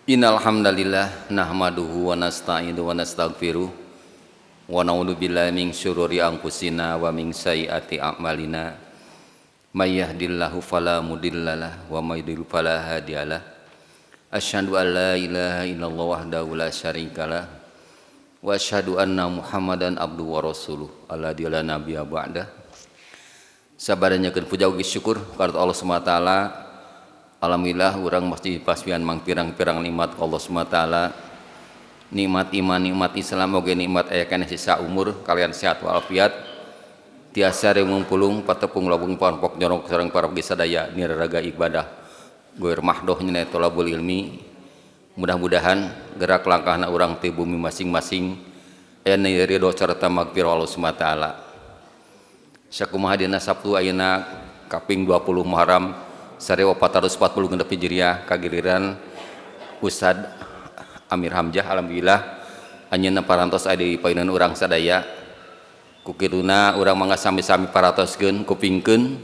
Innal hamdalillah nahmaduhu wa nasta'inu wa nastaghfiruh wa na'udzu billahi min syururi anfusina wa min sayyiati a'malina. May yahdihillahu fala mudhillalah wa may yudlil fala hadiyalah. Asyhadu an la ilaha illallah wahdahu la syarikalah wa asyhadu anna Muhammadan abduhu wa rasuluh alladzi la nabiyya ba'dah. Sabada nyakeun puja ugi syukur ka Allah Subhanahu wa taala. Alhamdulillah urang masih paswian mangpirang-pirang nikmat Allah Subhanahu wa taala. Nikmat iman, nikmat Islam oge nikmat aya keneh sisa umur kalian sehat walafiat. Tiasa reung pulung patepung lobung pon-pok nyorok sareng para sadaya niraraga ibadah goir mahdoh nyana tolabul ilmi. Mudah-mudahan gerak langkahna urang ti bumi masing-masing aya ridho sarta magfirah Allah Subhanahu wa taala. Sakumaha dina Sabtu ayeuna kaping 20 Muharram 1446 Hijriah kagiliran Ustad Amir Hamzah. Alhamdulillah anjeunna parantos aya di payunan urang sadaya. Kukiruna urang mangga sami-sami paratoskeun kupingkeun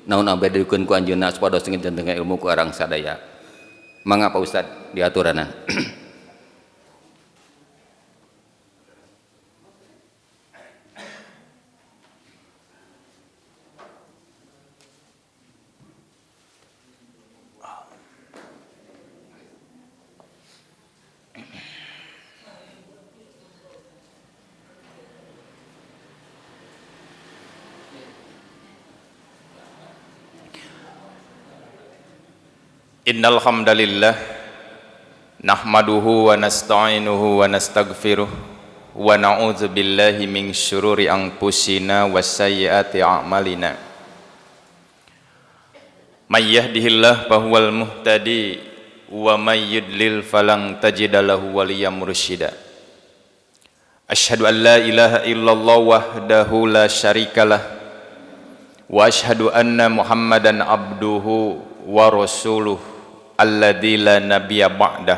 naon abdi dikeun ku anjeunna supados ngejentengan ilmu ku urang sadaya. Mangga Pak Ustad diaturanna. Innal hamdalillah nahmaduhu wa nasta'inuhu wa nastaghfiruh wa na'udzu billahi min syururi anfusina wa sayyiati a'malina. May yahdihillahu fahuwal muhtadi wa may yudlil falan tajida lahu waliyyan mursyida. Asyhadu an la ilaha illallah wahdahu la syarikalah wa asyhadu anna Muhammadan abduhu wa rasuluh alladzi la nabiyya ba'dah.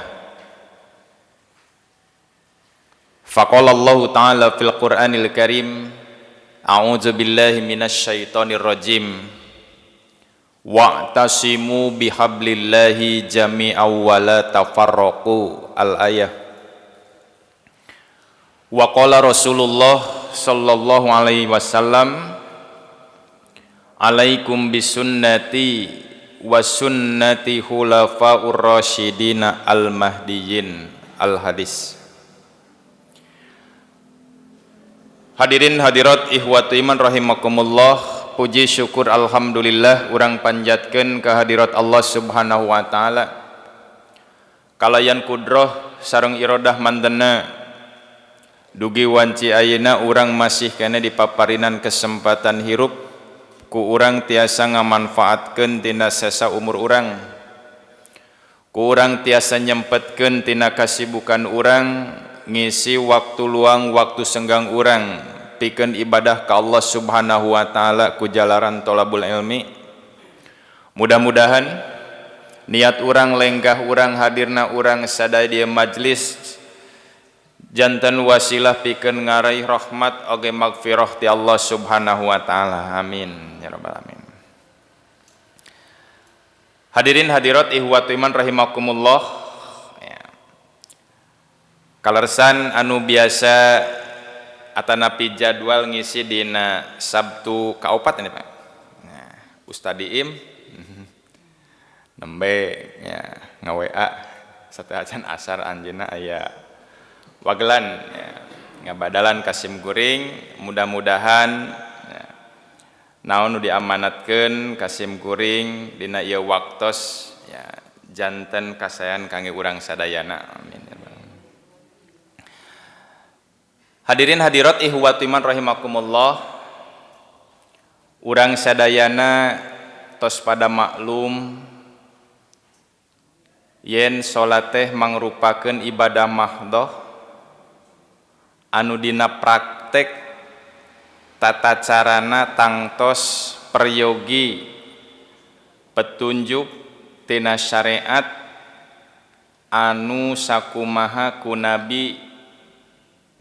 Faqala Allah ta'ala fil Qur'anil Karim, a'udzu billahi minasy syaithanir rajim. Wa'tasimu bihablillahi jami'an wa la tafarraqu, al-ayah. Wa qala Rasulullah sallallahu alaihi wasallam, alaikum bisunnati wa sunnati khulafaur rasyidina al-mahdiyyin, al-hadis. Hadirin hadirat ihwatu iman rahimakumullah, puji syukur alhamdulillah urang panjatkeun kehadirat Allah Subhanahu wa taala. Kalayan kudroh sareng irodah mantena dugi wanci ayeuna urang masih kene dipaparinan kesempatan hirup ku urang tiasa ngamanfaatkeun tina sesa umur urang, ku urang tiasa nyempetkeun tina kasibukan urang, ngisi waktu luang waktu senggang urang pikeun ibadah ka Allah Subhanahu wa taala ku jalaran tolabul ilmi. Mudah-mudahan niat urang, lenggah urang, hadirna urang sadaya di majlis jantan wasilah pikeun ngaraih rahmat oge magfirah ti Allah Subhanahu wa taala. Amin ya rabbal alamin. Hadirin hadirat ihwatu iman rahimakumullah. Ya. Kalersan anu biasa atanapi jadwal ngisi dina Sabtu kaopat ini Pak. Nah, Ustad Iim nembe ya nga-WA sateuacan asar anjeunna aya wagelan ya, ngabadalan kasim kuring. Mudah-mudahan ya, naon nu diamanatkeun kasim kuring dina ieu waktos ya janten kasayan kangge urang sadayana. Amin. Hadirin hadirat ihwatu iman rahimakumullah, urang sadayana tos pada maklum yen salat teh mangrupakeun ibadah mahdoh anu dina praktek tata carana tangtos peryogi petunjuk tina syariat anu sakumaha ku nabi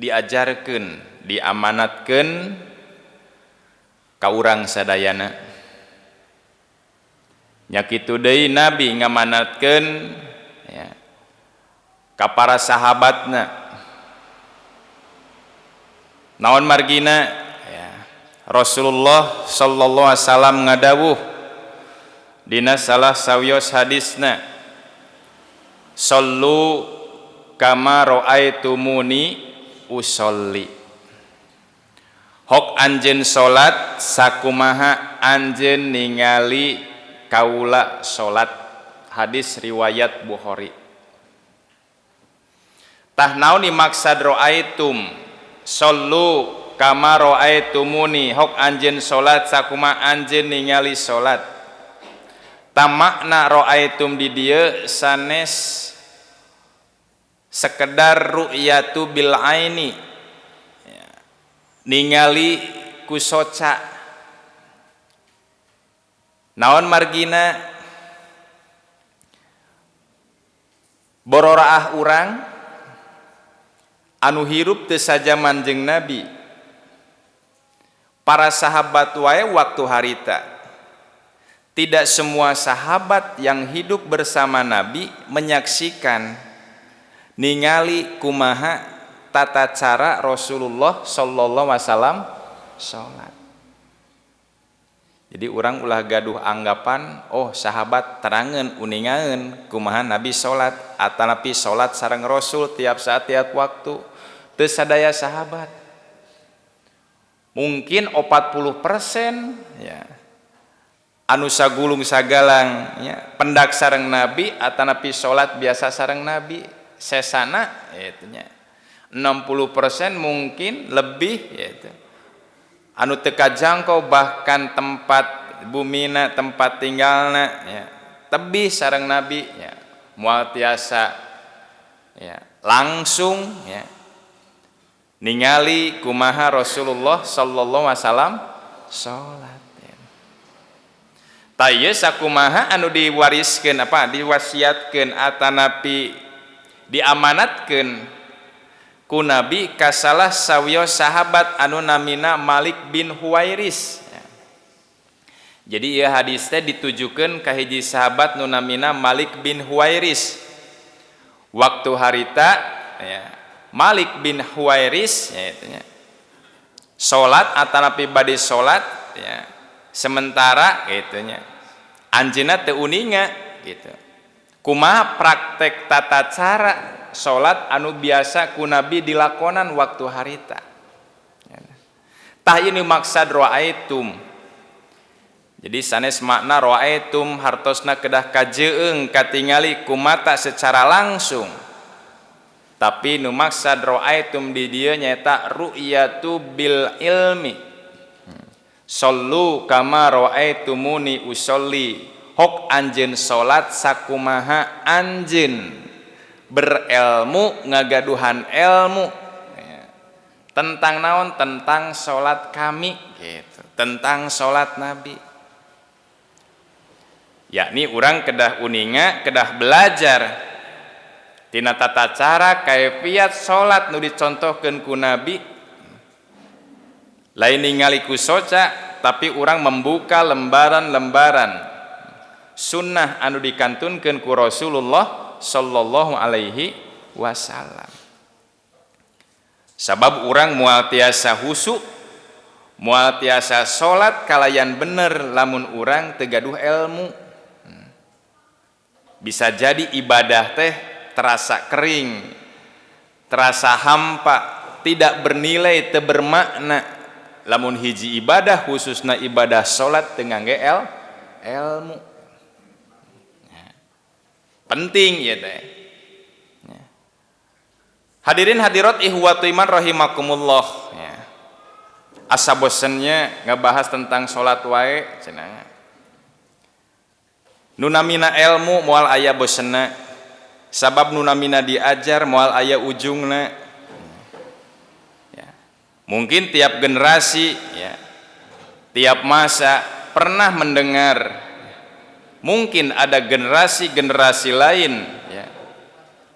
diajarkeun, diamanatkeun ka urang sadayana. Nya kitu deui nabi ngamanatkeun ya, Ka para sahabatna. Naon margina? Ya. Rasulullah sallallahu alaihi wasallam ngadawuh dina salah sawios hadisna, "Sallu kama ra'aitumuni usolli." Hok anjeun salat sakumaha anjeun ningali kaula salat. Hadis riwayat Bukhari. Tah naon dimaksad ra'aitum? Sallu kama ra'aitumuni, hok anjeun salat sakumaha anjeun ningali salat. Tah makna ra'aitum di dieu sanes sekedar ru'yatu bil aini, ningali ku soca. Naon margina? Bororaah urang anu hirup teu sajaman jeung Nabi, para sahabat wae waktu harita. Tidak semua sahabat yang hidup bersama Nabi menyaksikan ningali kumaha tata cara Rasulullah sallallahu alaihi wasallam salat. Jadi orang ulah gaduh anggapan, oh sahabat terangeun uningaeun kumaha Nabi salat, atanapi salat sareng Rasul tiap saat tiap waktu. Teu sadaya sahabat. Mungkin 40% ya anu sagulung sagalang ya, pendak sareng Nabi atanapi salat biasa sareng Nabi, sesana ya nya. 60% mungkin lebih ya itu. Anu teu kajangkau bahkan tempat bumina, tempat tinggalna ya, tebih sareng Nabi ya, moal tiasa ya, langsung ya, ningali kumaha Rasulullah sallallahu alaihi wasallam salat. Ya. Tah ieu sakumaha anu diwariskeun apa diwasiatkeun atanapi diamanatkeun ku Nabi ka salah sawios sahabat anu namina Malik bin Huwairis. Jadi ieu hadis teh ditujukeun ka hiji sahabat nu namina Malik bin Huwairis. Waktu harita ya, Malik bin Huwairis ya, itu nya, salat atanapi bade salat ya, sementara gitu nya, anjeunna teu uninga gitu. Kumaha praktek tata cara salat anu biasa ku Nabi dilakonan waktu harita. Tah ini maksad ra'aitum. Jadi sanes makna ra'aitum hartosna kedah kajeung katingali ku mata secara langsung. Tapi nu maksad ra'aitum di dieu nyaeta ru'yatu bil ilmi. Sallu kama ra'aitumuni usolli. Hok anjeun salat sakumaha anjeun berilmu, ngagaduhan ilmu ya, tentang naon, tentang salat kami gitu, tentang salat Nabi. Yakni urang kedah uninga, kedah belajar tina tata cara kaifiat salat nu dicontohkeun ku Nabi. Lain ningali ku soca, tapi urang membuka lembaran-lembaran sunnah anu dikantunkeun ku Rasulullah sallallahu alaihi wasallam. Sabab urang moal tiasa husu, moal tiasa salat kalayan bener lamun urang teu gaduh ilmu. Bisa jadi ibadah teh terasa kering, terasa hampa, tidak bernilai, teu bermakna lamun hiji ibadah khususna ibadah salat teu ngangge ilmu. Penting ya teh. Hadirin hadirat ihwatu iman rahimakumullah ya. Asa bosennya ngebahas tentang salat wae cenah. Nu namina ilmu moal aya bosenna. Sabab nu namina diajar moal aya ujungna. Ya. Mungkin tiap generasi ya, tiap masa pernah mendengar. Mungkin ada generasi-generasi lain ya,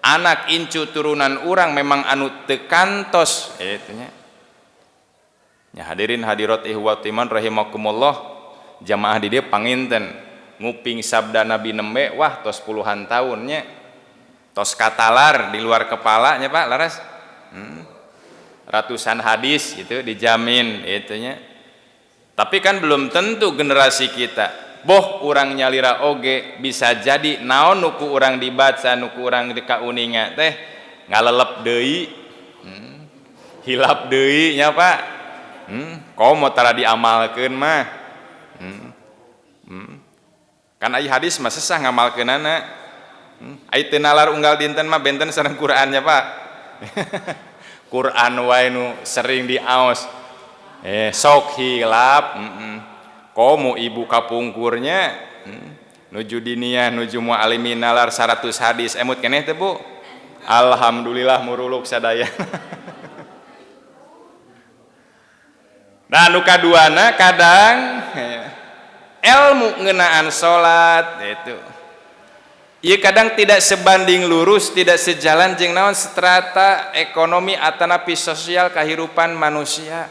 anak incu turunan urang memang anu teu kantos ya, nya. Ya, hadirin hadirat ihwat iman rahimakumullah, jamaah di dieu panginten nguping sabda Nabi nembe wah tos puluhan tahun nya. Tos katalar di luar kepalanya Pak laras. Ratusan hadis itu dijamin itunya. Tapi kan belum tentu generasi kita boh urang nyalira oge bisa jadi naon nu ku urang dibaca nu ku urang dikauninga teh ngalelep deui, hilap deui nya Pak. Komo tara diamalkeun mah. Kan ai hadis mah sesah ngamalkeunana. Ai teu nalar unggal dinten mah benten sareng Quran nya Pak. Quran wae nu sering diaos. Sok hilap. Komo ibu kapungkurnya nuju diniyah nuju mualimin nalar 100 hadis emut keneh teh Bu. Alhamdulillah muruluk sadaya. Nah nu kaduana kadang ilmu ngeunaan salat itu. Ieu kadang tidak sebanding lurus, tidak sejalan jeung naon strata ekonomi atanapi sosial kahirupan manusia.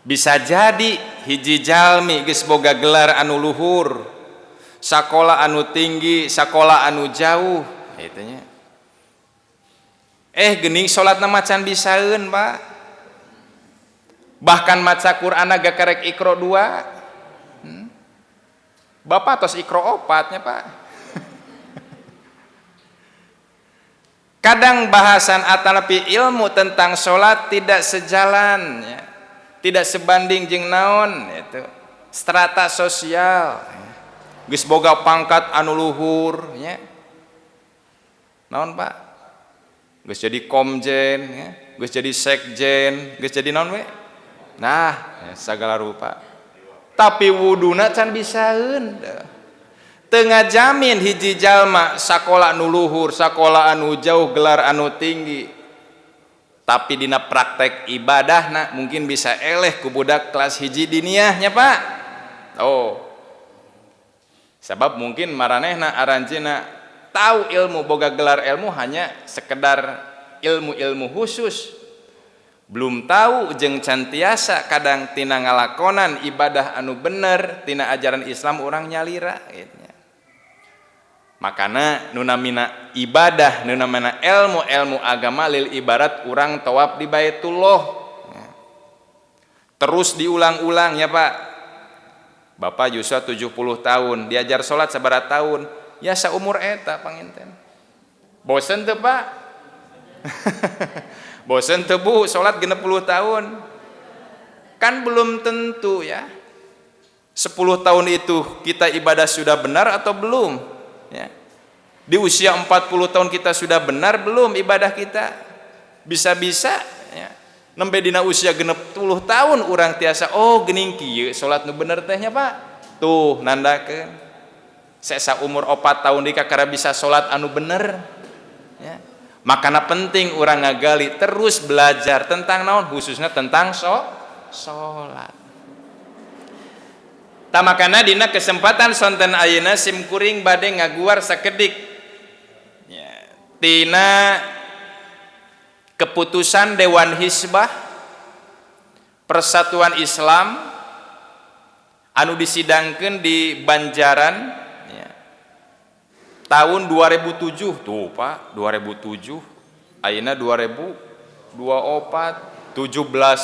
Bisa jadi hiji jalmi geus boga gelar anu luhur, sakola anu tinggi, sakola anu jauh, kitu nya. Geuning salatna macan bisaeun, Pak. Bahkan maca Qur'an ga karek Iqra 2. Bapak tos Iqra 4 nya, Pak. Kadang bahasan atanapi ilmu tentang salat tidak sejalan ya. Tidak sebanding jeung naon itu strata sosial. Geus boga pangkat anu luhur nya. Naon, Pak? Geus jadi komjen ya, geus jadi sekjen, geus jadi naon we? Nah, ya, sagala rupa. Tapi wuduna can bisaeun. Teu ngajamin hiji jalma sakola anu luhur, sakola anu jauh, gelar anu tinggi. Tapi dina praktek ibadahna mungkin bisa eleh ku budak kelas hiji diniyahnya, Pak. Oh. Sebab mungkin maranehna aranjeuna tahu ilmu boga gelar ilmu hanya sekedar ilmu-ilmu khusus. Belum tahu jeung can tiasa kadang tina ngalakonan ibadah anu bener tina ajaran Islam urang nyalira gitu. Makana nu namina ibadah, nu namina ilmu-ilmu agama lil ibarat urang tawaf di Baitullah. Terus diulang-ulang ya Pak. Bapak Yusuf 70 tahun, diajar salat sabaraha tahun? Ya saumur eta panginten. Bosen teu Pak? Bosen teu Bu salat 60 tahun? Kan belum tentu ya. 10 tahun itu kita ibadah sudah benar atau belum? Ya. Di usia 40 tahun kita sudah benar belum ibadah kita? Bisa-bisa ya. Nembe dina usia 60 tahun urang tiasa oh geuning kieu salat nu bener teh nya Pak. Tuh nandakeun. Sesa umur 4 tahun di kakara bisa salat anu bener. Ya. Makana penting urang ngagali terus belajar tentang naon khususnya tentang salat. Tamakana dina kesempatan sonten ayeuna sim kuring bade ngaguar sakedik ya, tina keputusan Dewan Hisbah Persatuan Islam anu disidangkeun di Banjaran ya, tahun 2007 tuh Pak, 2007 ayeuna 2024 17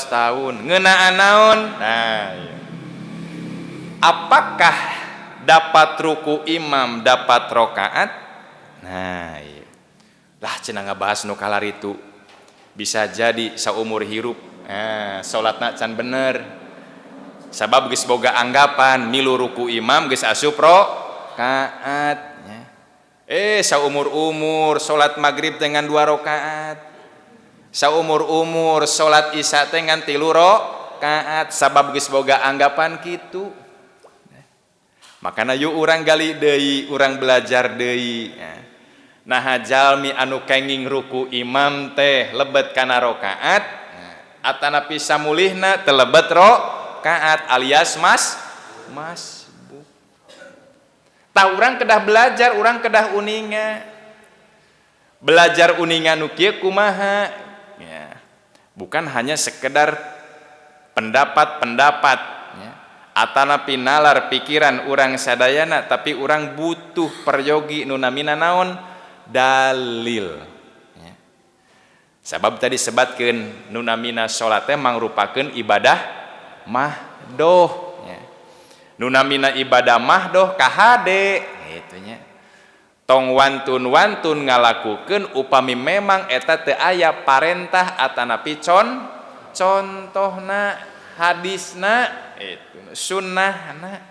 tahun ngeunaan naon? Nah iya. Apakah dapat ruku imam dapat rokaat? Nah iya. Lah cenah ngabahas nu kalaritu bisa jadi saumur hirup salatna can bener sabab geus boga anggapan milu ruku imam geus asup rokaat nya. Saumur-umur salat maghrib dengan 2 rokaat, saumur-umur salat isya dengan 3 rokaat sabab geus boga anggapan kitu. Makana yuk urang gali deui, urang belajar deui. Nah jalmi anu kenging ruku imam teh lebet kana rokaat atanapi samulihna teu lebet rokaat alias masbuk. Tah urang kedah belajar, urang kedah uninga. Belajar uninga nu kieu kumaha? Ya. Bukan hanya sekedar pendapat-pendapat ya. Atanapi nalar pikiran urang sadayana, tapi urang butuh peryogi nu namina naon? Dalil. Ya. Sabab tadi sebatkeun nu namina salat teh mangrupakeun ibadah mahdoh. Ya. Nu namina ibadah mahdoh kahade kitu nya. Tong wantun-wantun ngalakukeun upami memang eta teu aya parentah atanapi contohna, hadisna, itu sunnahna.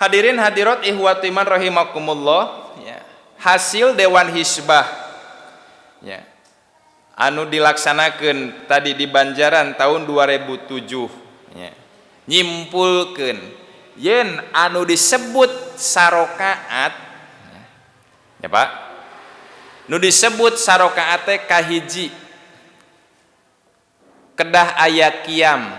Hadirin hadirat ihwatu iman rahimakumullah, ya. Hasil Dewan Hisbah, ya, anu dilaksanakeun tadi di Banjaran tahun 2007, ya, nyimpulkeun yen anu disebut sarokaat, ya Pak, nu disebut sarokaat teh kahiji kedah aya kiam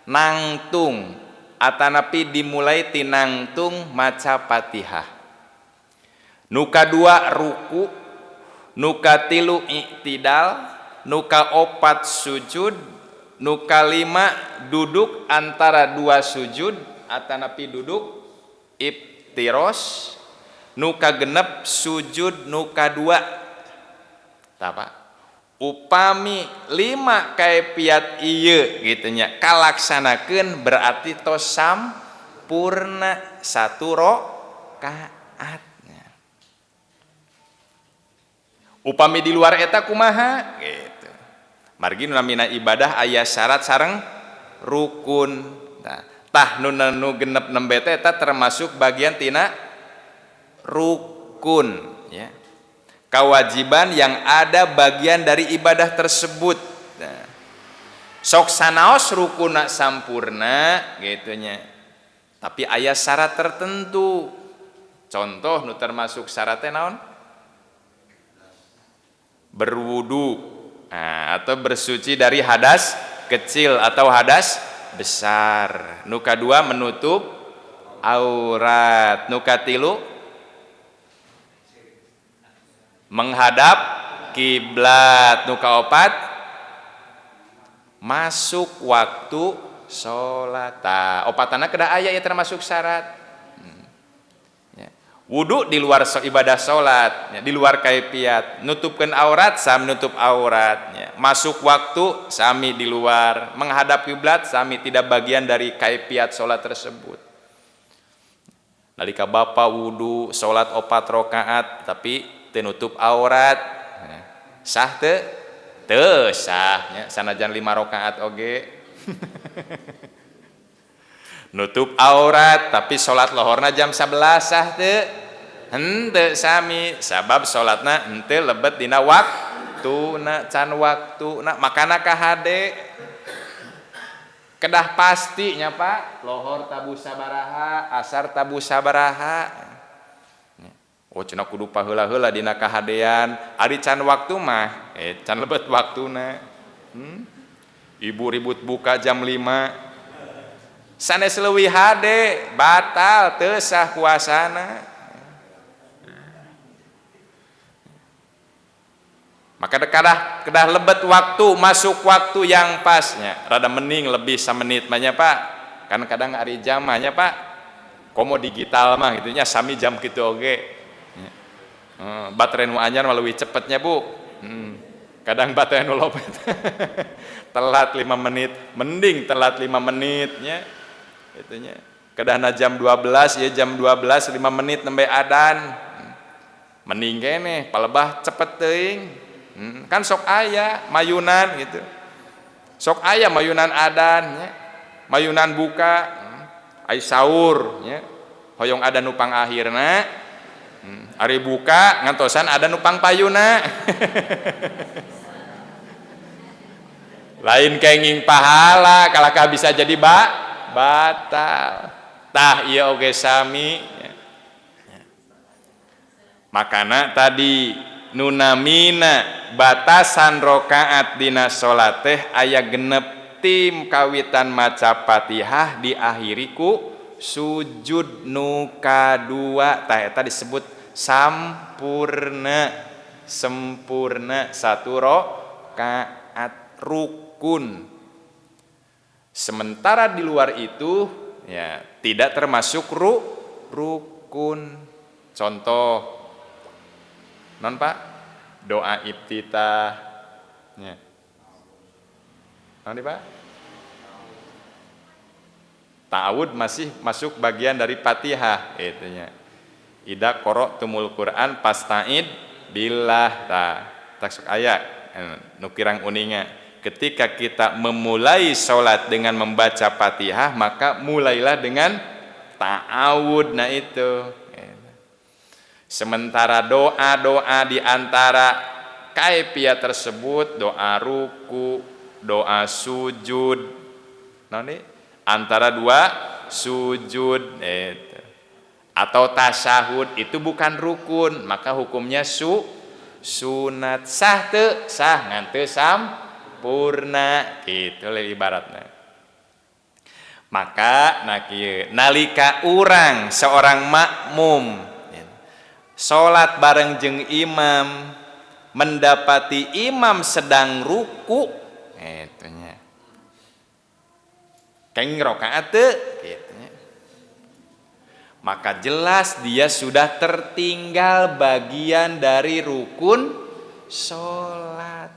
nangtung atanapi dimulai tinangtung maca Fatihah, nu kadua ruku, nu katilu i'tidal, nu kaopat sujud, nu kalima duduk antara dua sujud atanapi duduk iftiros, nu kagenep sujud nu kadua. Tah Pak, upami 5 kaifiat ieu gitu nya kalaksanakeun berarti tos sampurna satu rakaat. Upami di luar eta kumaha gitu. Margi nu namina ibadah aya syarat sareng rukun. Nah, tah nu genep nembe teh eta termasuk bagian tina rukun, ya. Kewajiban yang ada bagian dari ibadah tersebut. Nah, sok sanaos rukuna sampurna gitu nya. Tapi aya syarat tertentu. Contoh nu termasuk syaratnya naon? Berwudu, nah, atau bersuci dari hadas kecil atau hadas besar. Nu kadua menutup aurat. Nu katilu menghadap kiblat. Nu kaopat masuk waktu salat. Tah, opatana kedah aya ya termasuk syarat. Ya. Wudu di luar ibadah salat, ya, di luar kaifiat. Nutupkeun aurat sami nutup aurat, ya. Masuk waktu sami di luar, menghadap kiblat sami tidak bagian dari kaifiat salat tersebut. Nalika bapa wudu salat 4 rakaat tapi teu nutup aurat, sah teu? Teu sah nya, sanajan 5 rakaat oge. Nutup aurat tapi salat lohorna jam 11 sah teu? Henteu sami, sabab salatna henteu lebet dina waktuna, can waktuna, makana kahade kedah pasti nya Pak, lohor tabuh sabaraha, asar tabuh sabaraha. Oh cenah kudu paheula-heula dina kahadean, ari can waktu mah can lebet waktuna. Ibu ribut buka jam 5. Sanes leuwih hade batal teu sah puasana. Maka kedah lebet waktu, masuk waktu yang pasnya. Rada mening lebih samenit mah nya Pak. Kan kadang ari jam mah nya Pak. Komo digital mah kitu nya sami jam kitu oge. Baterai nu anyar mah leuwih cepetnya Bu. Kadang baterai nu lopet. Telat 5 menit, mending telat 5 menitnya. Itunya. Kedahna jam 12 ya jam 12 5 menit nembe adan. Mending keneh palebah cepet teuing. Kan sok aya mayunan gitu. Sok aya mayunan adan nya. Mayunan buka, ai sahur nya. Hoyong adan nu pangakhirna. Ari buka ngantosan ada nu pangpayuna. Lain kenging pahala kalahkah bisa jadi batal. Tah ieu oge sami. Makana tadi nu namina batasan rakaat dina salat teh aya genep tim kawitan maca Fatihah diakhiri ku sujud nu kadua. Tah eta disebut sampurna, sempurna satu rakaat rukun. Sementara di luar itu ya tidak termasuk rukun. Contoh non Pak, doa iftitah ya. Non Pak, ta'awud masih masuk bagian dari Fatihah itunya. Ida qara'tumul Qur'an fasta'id billah. Ta tak sok aya nu kirang uninga. Ketika kita memulai salat dengan membaca Fatihah, maka mulailah dengan ta'awud. Nah itu. Sementara doa-doa di antara kaifiat tersebut, doa ruku, doa sujud, nah ini antara dua sujud itu, atau tasyahud itu bukan rukun, maka hukumnya sunat. Sah teu? Sah, ngan teu sampurna gitu ibaratnya. Maka nah kieu, nalika urang seorang makmum salat bareng jeung imam, mendapati imam sedang ruku eta nya, kenging rakaat teu kitu nya, maka jelas dia sudah tertinggal bagian dari rukun salat.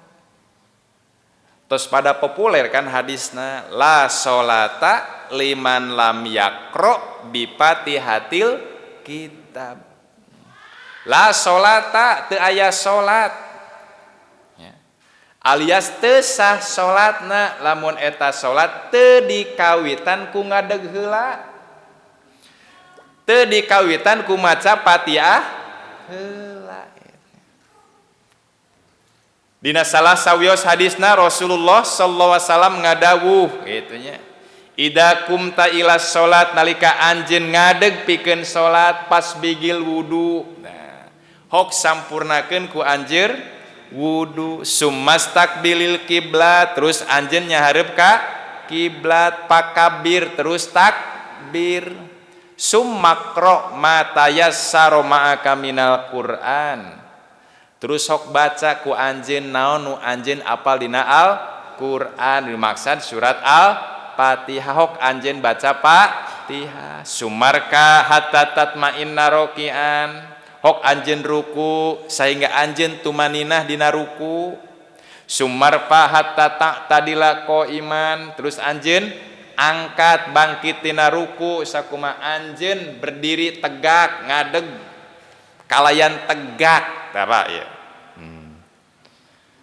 Terus pada populer kan hadisna, la solata liman lam yakro bi fatihatil kitab. La solata, teu aya salat ya, alias teu sah salatna lamun eta salat teu dikawitan ku ngadeg heula, teu dikawitan ku maca Fatihah heula. Dina salah sawios hadisna Rasulullah sallallahu alaihi wasallam ngadawuh kitu nya, ida kumta ila salat, nalika anjeun ngadeg pikeun salat pas bigil wudu, nah hok sampurnakeun ku anjeun wudu, summastakbilil kiblat, terus anjeun nyahareup ka kiblat, pakabir terus takbir, summakro ma tayassara ma'aka minal Qur'an, terus sok baca ku anjeun naon nu anjeun apal dina Al-Qur'an, dimaksud surat Al-Fatihah, hok anjeun baca Fatihah, sumarka hatta tatma'inna rokian, hok anjeun ruku sehingga anjeun tumaninah dina ruku, sumarfa hatta ta'tadila qaiman, terus anjeun angkat bangkit tina ruku sakuma anjeun berdiri tegak ngadeg kalayan tegak. Apa ya?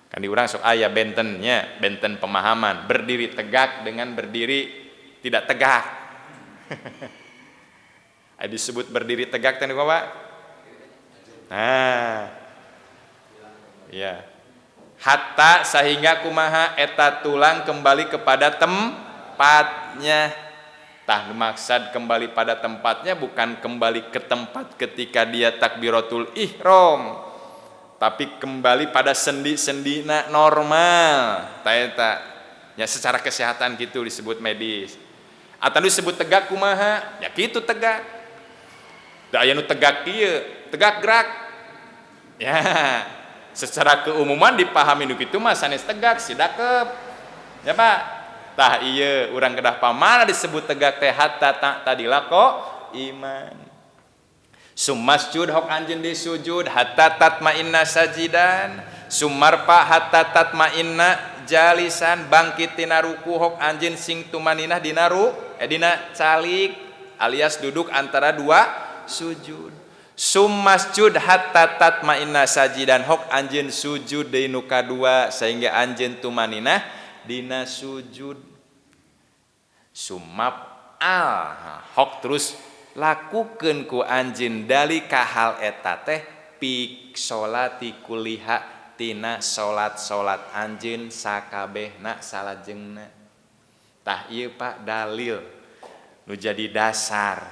Kan di urang sok aya bentennya, benten pemahaman, berdiri tegak dengan berdiri tidak tegak. Aya disebut berdiri tegak teh Pak? Nah. Ya. Hatta sehingga kumaha eta tulang kembali kepada tempatnya. Tah maksad kembali pada tempatnya bukan kembali ke tempat ketika dia takbiratul ihram, tapi kembali pada sendi-sendina normal. Tah eta ya secara kesehatan gitu disebut medis. Atau disebut tegak kumaha? Ya kitu tegak. Da aya nu tegak kieu, tegak gerak. Ya, secara keumuman dipahami nu kitu mah sanes tegak sidakep. Ya Pak. Tah ieu urang kedah pamana disebut tegak teh hatta tadila iman. Sumasjud hok anjeun disujud hatta tatmainna sajidan, sumarfa hatta tatmainna jalisan, bangkit tina ruku hok anjeun sing tumaninah dina dina calik alias duduk antara dua sujud. Sumasjud hatta tatmainna sajidan, hok anjeun sujud deui nu kadua sehingga anjeun tumaninah dina sujud. Sumap al hok terus lakukeun ku anjeun dalika hal eta teh pik salati kuliha tina salat-salat anjeun sakabehna salajengna. Tah ieu Pak dalil nu jadi dasar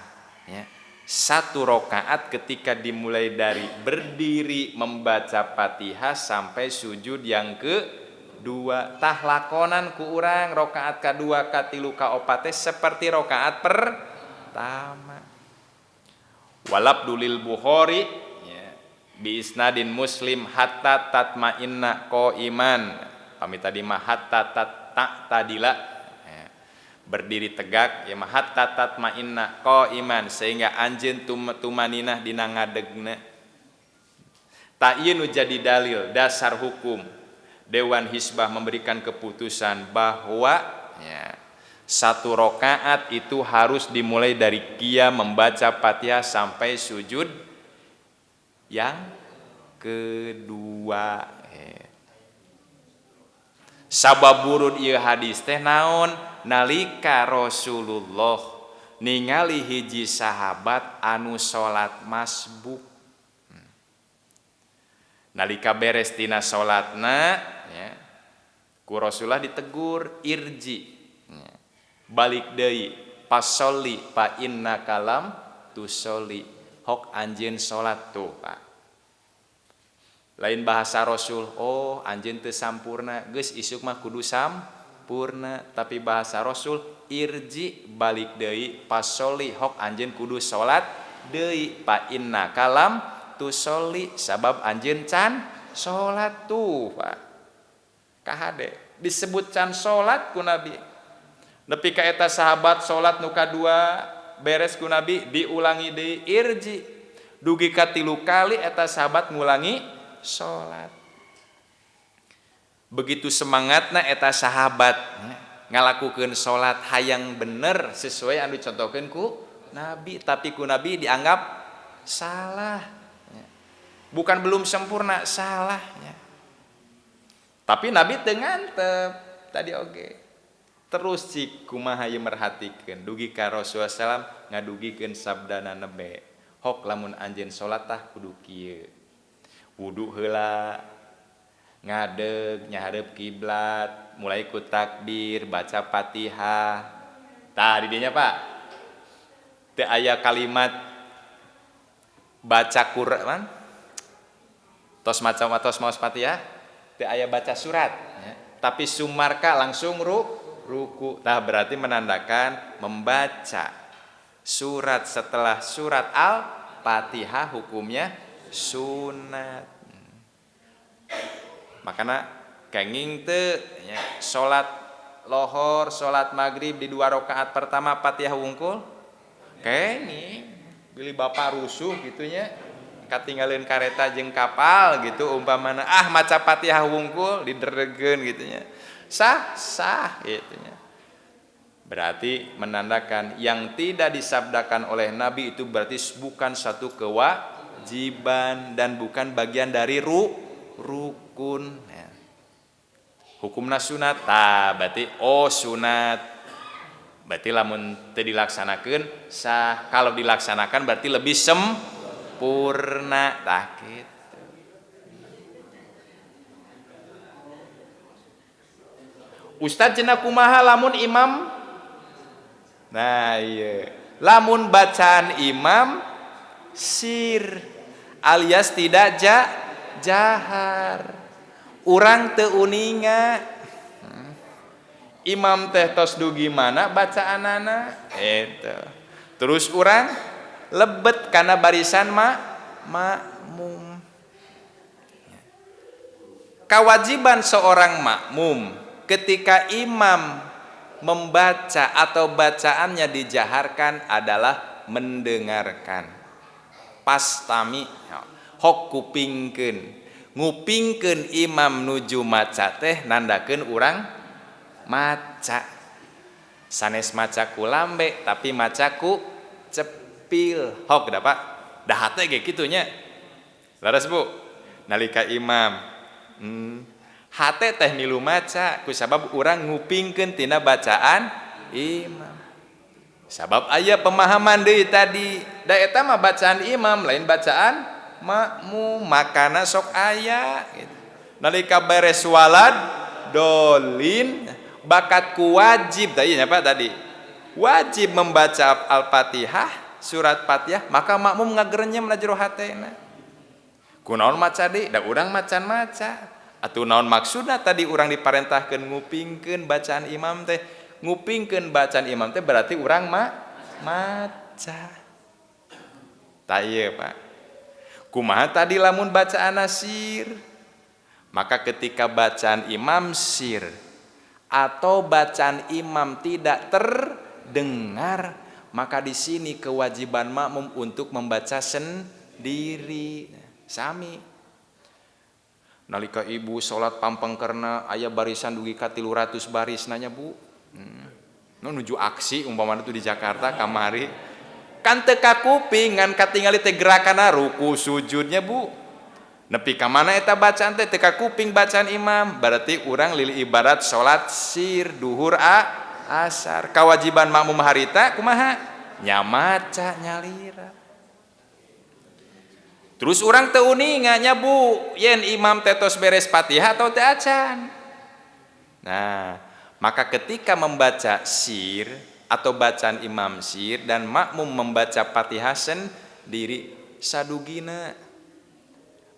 ya. Satu rakaat ketika dimulai dari berdiri membaca Fatihah sampai sujud yang kedua. Tah lakonan ku urang rakaat kadua katilu kaopat teh seperti rakaat pertama. Walab dulil Bukhari ya, bi isnadin Muslim hatta tatmainna qaiman. Pami tadi mah hatta tadila ya. Berdiri tegak ya mah hatta tatma'inna qaiman sehingga anjeun tumaninah dina ngadegna. Tak ieu nu jadi dalil dasar hukum Dewan Hisbah memberikan keputusan bahwa ya, satu rakaat itu harus dimulai dari qiyam membaca Fatihah sampai sujud yang kedua. Sabab burud ieu hadis teh naon? Nalika Rasulullah ningali hiji sahabat anu salat masbuk. Nalika beres tina salatna ya, ku Rasulullah ditegur irji. Ya, balik deui pasoli fa innaka lam tusolli. Hok anjeun salat tuh Pak. Lain bahasa Rasul, oh anjeun teu sampurna, geus isuk mah kudu sampurna, tapi bahasa Rasul irji balik deui pasoli hok anjeun kudu salat deui fa innaka lam tusolli sabab anjeun can salat tuh Pak. Kahade disebut can salat ku Nabi. Nepi ka eta sahabat salat nu kadua beres ku Nabi diulangi deui irji. Dugi ka 3 kali eta sahabat ngulangi salat. Begitu semangatna eta sahabat ngalakukeun salat hayang bener sesuai anu dicontohkeun ku Nabi, tapi ku Nabi dianggap salah. Bukan belum sempurna, salahnya. Tapi Nabi teu ngantep tadi oge. Terus cik kumaha ieu merhatikeun dugi ka Rasulullah sallam ngadugikeun sabdana nebe. Hok lamun anjeun salat tah kudu kieu. Wudu heula, ngadeg nyahareup kiblat, mulai ku takbir, baca Fatihah. Tah di dinya Pak. Teu aya kalimat baca Quran. Tos maca tos maos Fatihah, teu aya baca surat ya. Tapi sumarka langsung ruku. Tah berarti menandakan membaca surat setelah surat Al-Fatihah hukumnya sunat. Makana kenging teu ya, salat lohor, salat maghrib di 2 rakaat pertama Fatihah wungkul kenging. Bilih bapak rusuh gitunya katinggalin kareta jeung kapal gitu umpamana ah maca Fatihah wungkul dideregeun gitunya. Sah sah gitunya. Berarti menandakan yang tidak disabdakan oleh Nabi itu berarti bukan satu kewajiban dan bukan bagian dari rukun ya. Hukumna sunat tah berarti oh sunat. Berarti lamun teu dilaksanakeun sah, kalau dilaksanakan berarti lebih sempurna tah kitu. Ustaz cenah kumaha lamun imam? Nah iya, lamun bacaan imam sir alias tidak jahar. Urang teu uninga. Imam teh tos dugi mana bacaanana eta. Terus urang lebet kana barisan makmum. Kewajiban seorang makmum ketika imam membaca atau bacaannya dijaharkan adalah mendengarkan. Pastami hok kupingkeun. Ngupingkeun imam nuju maca teh nandakeun urang maca. Sanes maca ku lambe tapi maca ku cepil. Hok da Pak? Da hate ge kitu nya. Leres Bu? Nalika imam hate teh milu maca ku sabab urang ngupingkeun tina bacaan imam. Sabab aya pemahaman deui tadi, da eta mah bacaan imam lain bacaan makmum, makana sok aya gitu. Nalika beres walad dolin bakat ku wajib tadi nya Pak tadi. Wajib membaca Al-Fatihah, surat Fatihah, maka makmum ngagerenyem na jero hatena. Kunaon maca deui? Da urang macan maca. Atuh naon maksudna tadi urang diparentahkeun ngupingkeun bacaan imam teh? Ngupingkeun bacaan imam teh berarti urang maca. Tah ieu Pak. Kumaha tadi lamun bacaan sir? Maka ketika bacaan imam sir atau bacaan imam tidak terdengar, maka di sini kewajiban makmum untuk membaca sendiri. Sami nalika ibu salat pampengkerna aya barisan dugi ka 300 baris nanya bu. Nu nuju aksi umpamana itu di Jakarta kamari kan teu kakuping ngan katingali teh gerakanna ruku sujudnya bu. Nepi ka mana eta bacaan teh teu kakuping bacaan imam, berarti urang lili ibarat salat sir duhur asar. Kewajiban makmum harita kumaha? Nya maca nyalira. Terus urang teu uninga nya bu, yen imam teh tos beres Fatihah atau teu acan. Nah, maka ketika membaca sir atau bacaan imam sir dan makmum membaca Fatihah sendiri sadugina,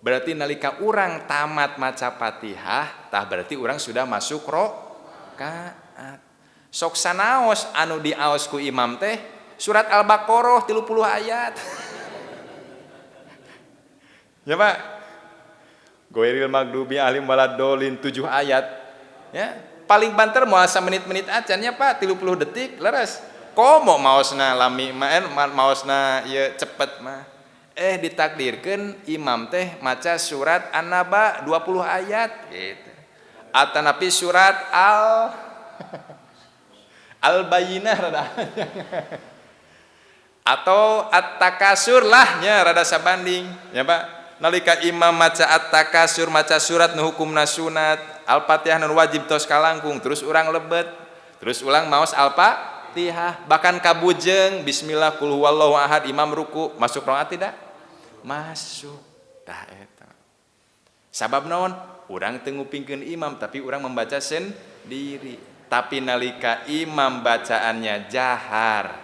berarti nalika urang tamat maca Fatihah tah berarti urang sudah masuk rokaat. Sok sanaos anu diaos ku imam teh surat Al-Baqarah 30 ayat. Ya Pak, Ghairil maghdubi alaihim waladdallin 7 ayat. Ya, paling banter moal menit-menit acan ya Pak, 30 detik leres. Komo maosna lami mah, maosna ieu cepet mah. Ditakdirkeun imam teh maca surat An-Naba 20 ayat gitu. Atanapi surat Al-Bayyinah rada. Atau At-Takasur lah nya rada sabanding ya Pak. Nalika imam maca At-Takasur, maca surat nu hukumna sunat, Al-Fatihah nu wajib tos kalangkung, terus urang lebet, terus ulang maos Al-Fatihah, bahkan kabujeng bismillah qul huwallahu ahad, imam ruku, masuk rakaat tidak? Masuk. Tah eta. Sabab naon? Urang teu ngupingkeun imam tapi urang membaca sendiri. Tapi nalika imam bacaannya jahar.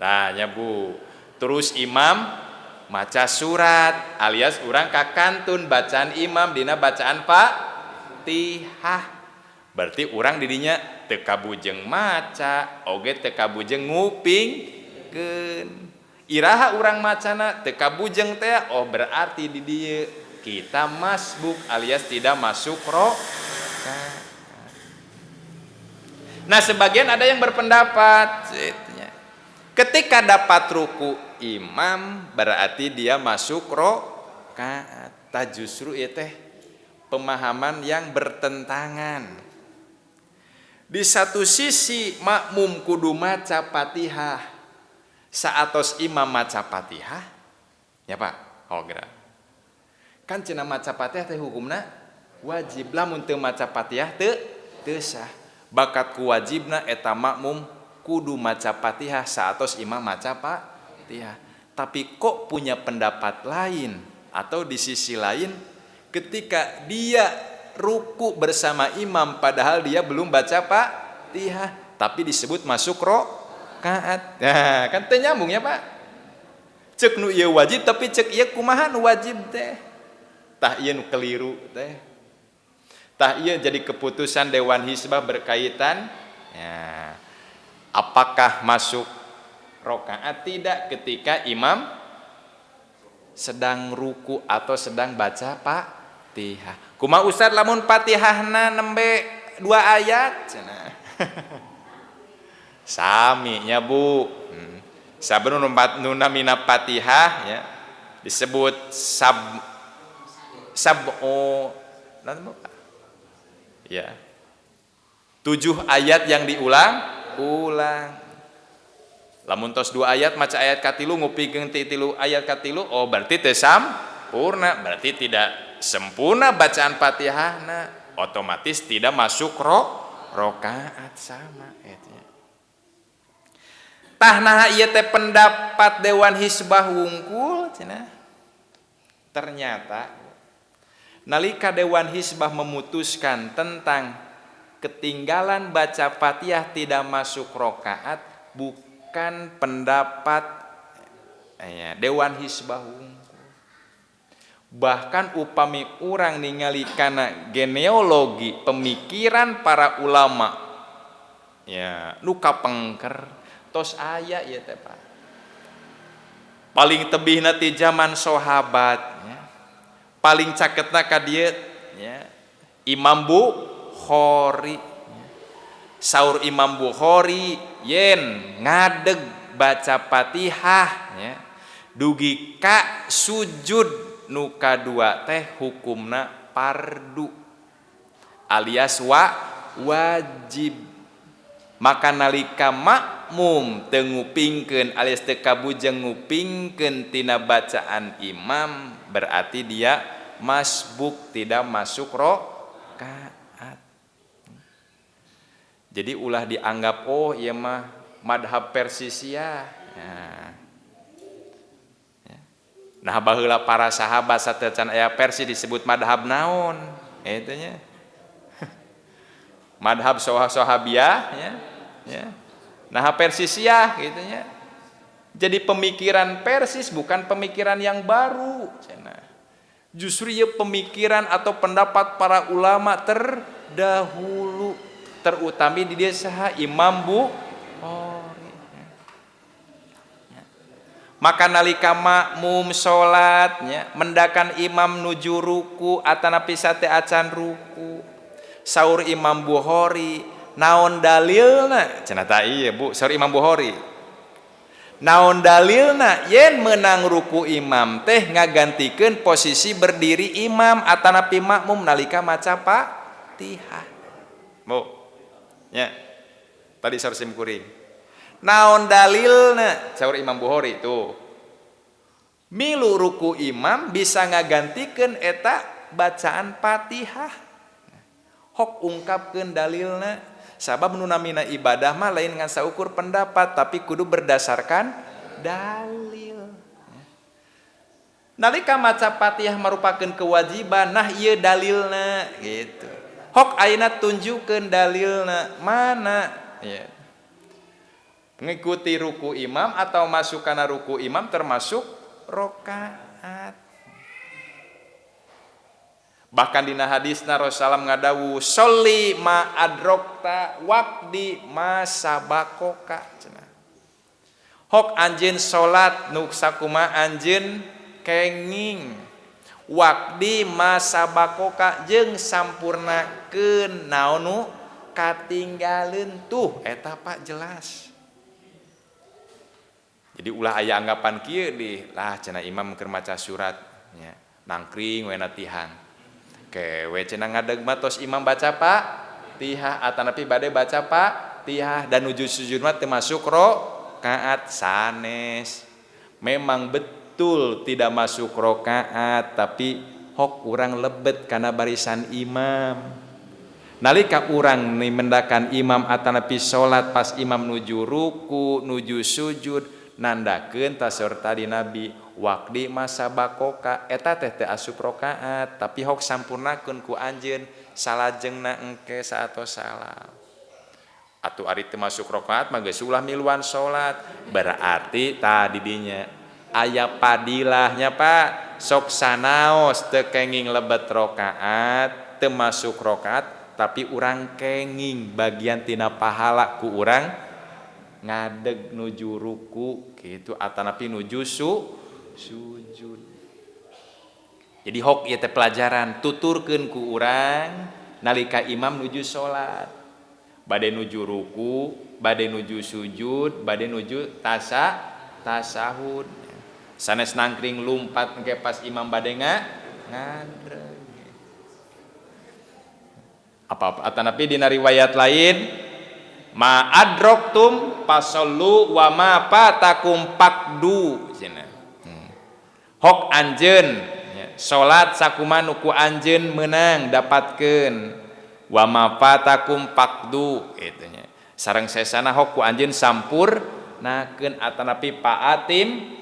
Nah, nya Bu. Terus imam maca surat alias urang kakantun bacaan imam dina bacaan Fatihah. Berarti urang didinya teu kabujeng maca oge teu kabujeng ngupingkeun. Iraha urang macana teu kabujeng teh, oh berarti di dieu kita masbuk alias tidak masuk rokaat. Nah, sebagian ada yang berpendapat ketika dapat ruku imam berarti dia masuk rokaat. Tah justru ieu teh pemahaman yang bertentangan. Di satu sisi makmum kudu maca Fatihah saatos imam maca Fatihah, ya Pak, oh gerak. Kan cenah maca Fatihah teh hukumna wajib, lamun teu maca Fatihah teu sah. Bakat kuwajibna eta makmum kudu maca Fatihah saatos imam maca Fatihah. Tapi kok punya pendapat lain atau di sisi lain ketika dia ruku bersama imam padahal dia belum baca Fatihah tapi disebut masuk rokaat. Nah, kan teu nyambung ya Pak. Cek nu ieu wajib tapi cek ieu kumaha nu wajib teh. Tah ieu nu keliru teh. Tah ieu jadi keputusan Dewan Hisbah berkaitan ya, apakah masuk rokaat tidak ketika imam sedang ruku atau sedang baca Fatihah. Kumaha Ustaz lamun Fatihahna nembe 2 ayat cenah. Sami nya Bu. Saben nu namina Fatihah ya disebut sab'u ya. 7 ayat yang diulang-ulang. Lamun tos 2 ayat maca ayat katilu ngupikeun ti 3 ayat katilu, oh berarti teu sampurna, berarti tidak sempurna bacaan Fatihahna, otomatis tidak masuk rokaat sama eta. Tah naha ieu teh pendapat Dewan Hisbah wungkul cenah. Ternyata nalika Dewan Hisbah memutuskan tentang ketinggalan baca Fatihah tidak masuk rokaat, bukan pendapat ya, Dewan Hisbah wungkul. Bahkan upami urang ningali kana genealogi pemikiran para ulama ya nu kapengker tos aya ieu teh Pak. Paling tebihna ti zaman sahabat ya. Paling caketna ka dieu ya, Imam Bukhari ya. Saur Imam Bukhari yen ngadeg baca Fatihah nya dugi ka sujud nu kadua teh hukumna fardu alias wajib. Maka nalika makmum teu ngupingkeun alias teu kabujeng ngupingkeun tina bacaan imam, berarti dia masbuk, tidak masuk rokaat. Jadi ulah dianggap oh ieu mah madhab Persisia. Nah baheula para sahabat sateuacan aya Persis disebut madhab naon eta nya. Madhab sahabiah nya. Ya. Nah Persisiah gitu nya. Jadi pemikiran Persis bukan pemikiran yang baru cenah. Justru ieu pemikiran atau pendapat para ulama terdahulu, terutama di dia saha Imam Bukhari. Ya. Maka nalika makmum salat nya mendakan imam nuju ruku atanapi sate acan ruku. Saur Imam Bukhari naon dalilna cenah ta ieu Bu, saur Imam Bukhari naon dalilna yen menang ruku imam teh ngagantikeun posisi berdiri imam atanapi makmum nalika maca Fatihah. Bu nya tadi saur sim kuring naon dalilna saur Imam Bukhari tuh milu ruku imam bisa ngagantikeun eta bacaan Fatihah. Hok ungkapkeun dalilna sabab nu namina ibadah mah lain ngan saukur pendapat tapi kudu berdasarkan dalil. Nalika maca Fatihah merupakan kewajiban, nah ieu dalilna gitu. Hok ayeuna tunjukkeun dalilna mana ya. Ngikuti ruku imam atau masuk kana ruku imam termasuk rokaat. Bahkan dina hadisna Rasulullah ngadawu sholli ma adrokta waqdi ma sabakoka cenah. Hok anjeun salat nu sakumaha anjeun kenging waqdi ma sabakoka jeung sampurnakeun naon nu katinggaleun tuh eta Pak jelas. Jadi ulah aya anggapan kieu di lah cenah imam keur maca surat nya nangkring we na tihang. Kewe cenah ngadeg mah tos imam baca Fatihah atanapi bade baca Fatihah dan nuju sujud mah teu masuk rokaat sanes. Memang betul tidak masuk rokaat tapi hok urang lebet kana barisan imam. Nalika urang mendakan imam atanapi salat pas imam nuju ruku, nuju sujud nandakeun taseur tadi Nabi waqdi masabakoka eta teh teu asup rokaat tapi hok sampurnakeun ku anjeun salajengna engke saatos salam. Atuh ari teu masuk rokaat mah geus ulah miluan salat berarti tadi dinya aya padilahnya Pak sok sanaos teu kenging lebet rokaat teu masuk rokaat tapi urang kenging bagian tina pahala ku urang ngadeg nuju ruku gitu atanapi nuju sujud. Jadi hok ieu teh pelajaran tuturkeun ku urang nalika imam nuju salat. Bade nuju ruku, bade nuju sujud, bade nuju tasahud. Sanes nangkring lumpat engke pas imam bade ngadreg. Apa-apa atanapi dina riwayat lain ma adroktum fasallu wa ma fatakum faqdu cenah. Hok anjeun salat sakumaha nu ku anjeun meunang dapatkeun wa ma fatakum faqdu kitu nya. Sareng sesana hok ku anjeun sampurnakeun atanapi paatim.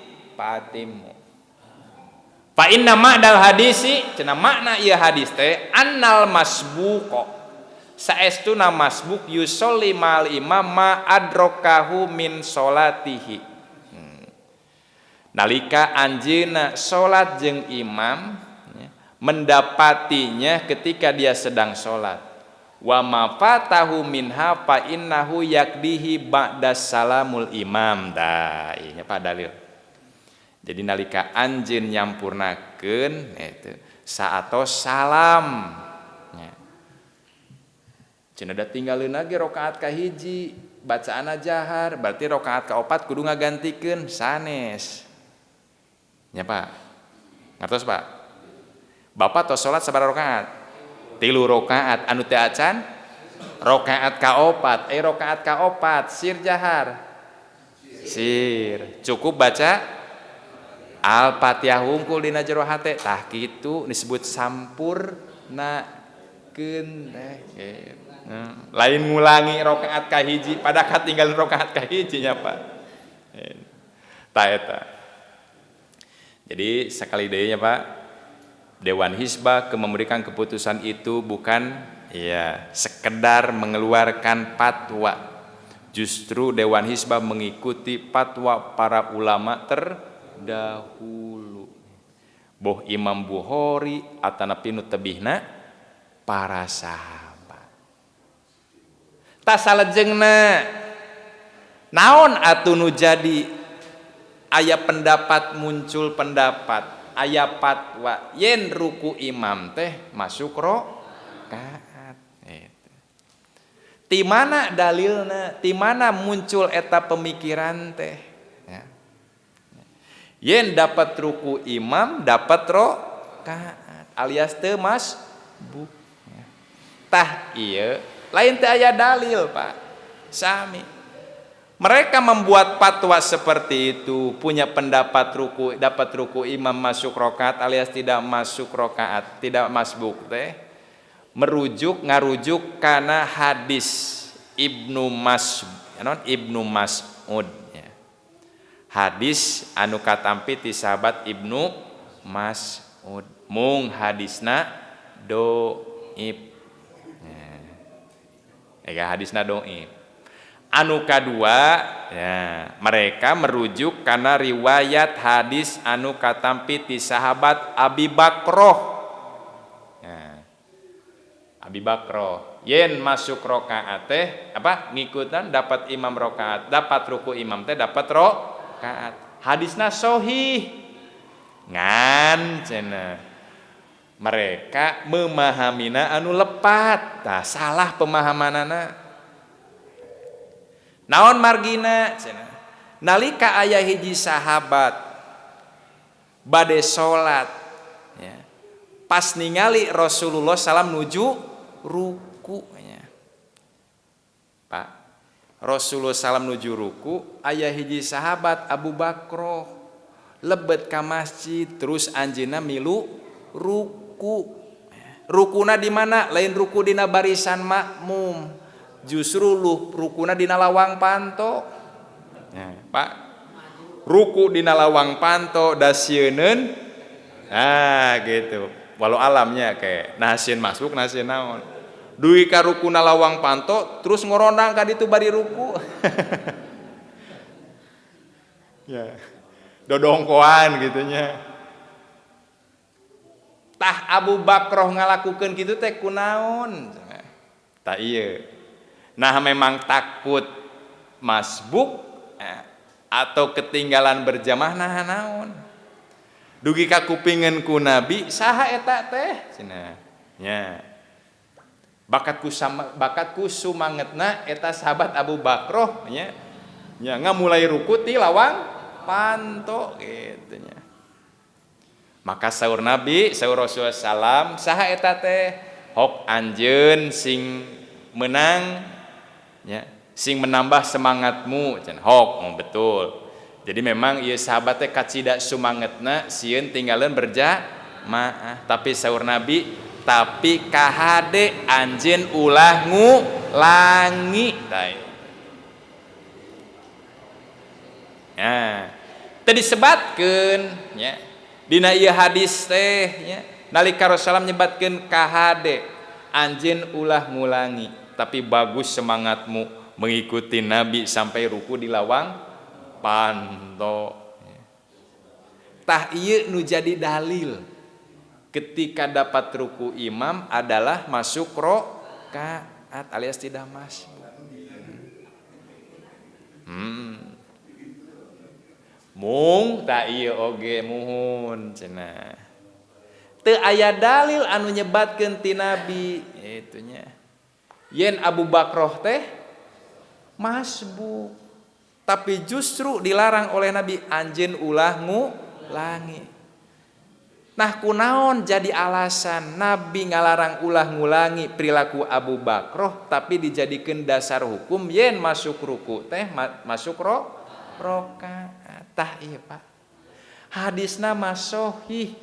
Fa inna ma'dal hadisi cenah makna ieu hadis teh annal masbuqa saestuna masbuk yusolli mal imam ma adrokahu min solatihi. Nalika anjeunna salat jeung imam ya, mendapatinya ketika dia sedang salat. Wa ma fatahu minha fa innahu yakdihi ba'da salamul imam. Dah, ieu nya Pak dalil. Jadi nalika anjeun nyampurnakeun eta saatos salam. Ya. Cenah da tinggalin lagi rakaat kahiji bacaanna jahar berarti rakaat kaopat kudu ngagantikeun sanes. Nya Pak. Ngartos Pak? Bapak tos salat sabaraha rakaat? 3 rakaat anu teu acan rakaat kaopat, rakaat kaopat sir jahar. Sir. Cukup baca Al-Fatihah wungkul dina jero hate. Tah kitu disebut sampurnakeun teh gitu. Lain ngulangi rakaat kahiji pada katinggalan rakaat kahiji nya Pak. Tah eta. Jadi sekali deui nya Pak, Dewan Hisbah memberikan keputusan itu bukan ya sekedar mengeluarkan fatwa. Justru Dewan Hisbah mengikuti fatwa para ulama terdahulu. Boh Imam Bukhari atanapi nu tebihna para sahabat. Tah salajengna naon atuh nu jadi aya pendapat muncul pendapat aya fatwa yen ruku imam teh masuk rakaat. Ti mana dalilna, ti mana muncul eta pemikiran teh ya. Yen dapat ruku imam dapat rakaat alias teu masbuk. Tah ieu lain teu aya dalil Pak. Sami mereka membuat fatwa seperti itu, punya pendapat ruku, dapat ruku imam masuk rokaat alias tidak masuk rokaat, tidak masbuk teh, merujuk ngarujuk karena hadis Ibnu Mas'ud ya. Hadis anu katampi ti sahabat Ibnu Mas'ud, mung hadisna doib. Ya, hadisna doib. Anu kadua ya, mereka merujuk karena riwayat hadis anu katampi ti sahabat Abi Bakroh ya. Abi Bakroh yen masuk rokaat teh apa ngikutan dapat imam rokaat, dapat ruku imam teh dapat rokaat. Hadisna sohih ngan cenah mereka memahamina anu lepat. Tah salah pemahamanana. Naon margina cenah nalika aya hiji sahabat bade salat ya, pas ningali Rasulullah salam nuju ruku nya. Pak, Rasulullah salam nuju ruku aya hiji sahabat Abu Bakroh lebet ka masjid terus anjeunna milu ruku. Rukuna di mana? Lain ruku dina barisan makmum. Justru lu rukuna dina lawang panto. Ya, Pak, ruku dina lawang panto dasieun. Nah, gitu. Walau alamnya kayak nah sieun masuk nah sieun naon. Dugi ka rukuna lawang panto terus ngorondang ka ditu bari ruku. Ya. Dodongkoan gitu nya. Tah Abu Bakroh ngalakukeun kitu teh kunaon? Tah ieu. Nah memang takut masbuk atau ketinggalan berjamaah nah naon. Dugi ka kupingeun ku Nabi saha eta teh cenah. Nya. Bakatku sumangetna eta sahabat Abu Bakroh nya. Nya ngamulai ruku ti lawang panto kitu nya. Maka saur Nabi, saur Rasulullah salam saha eta teh hok anjeun sing menang ya, sing menambah semangatmu cenah hok, oh, betul. Jadi memang ieu sahabat teh kacida sumangetna sieun tinggalin berjamaah, tapi saur Nabi tapi kahade anjeun ulah ngulangi tah. Ya, teu disebatkeun nya dina ieu hadis teh nya nalika Rasulullah nyebatkeun kahade anjeun ulah ngulangi, tapi bagus semangatmu mengikuti Nabi sampai ruku di lawang panto. Tah ieu nu jadi dalil ketika dapat ruku imam adalah masuk rokaat alias tidak masuk. Mung tak ieu oge muhun cenah. Teu aya dalil anu nyebatkeun ti Nabi itunya. Yen Abu Bakroh teh masbuk, tapi justru dilarang oleh Nabi anjeun ulah ngulangi. Nah kunaon jadi alasan Nabi ngalarang ulah ngulangi perilaku Abu Bakroh tapi dijadikan dasar hukum yen masuk ruku teh masuk rokaat. Tah iya Pak, hadisna mah sahih,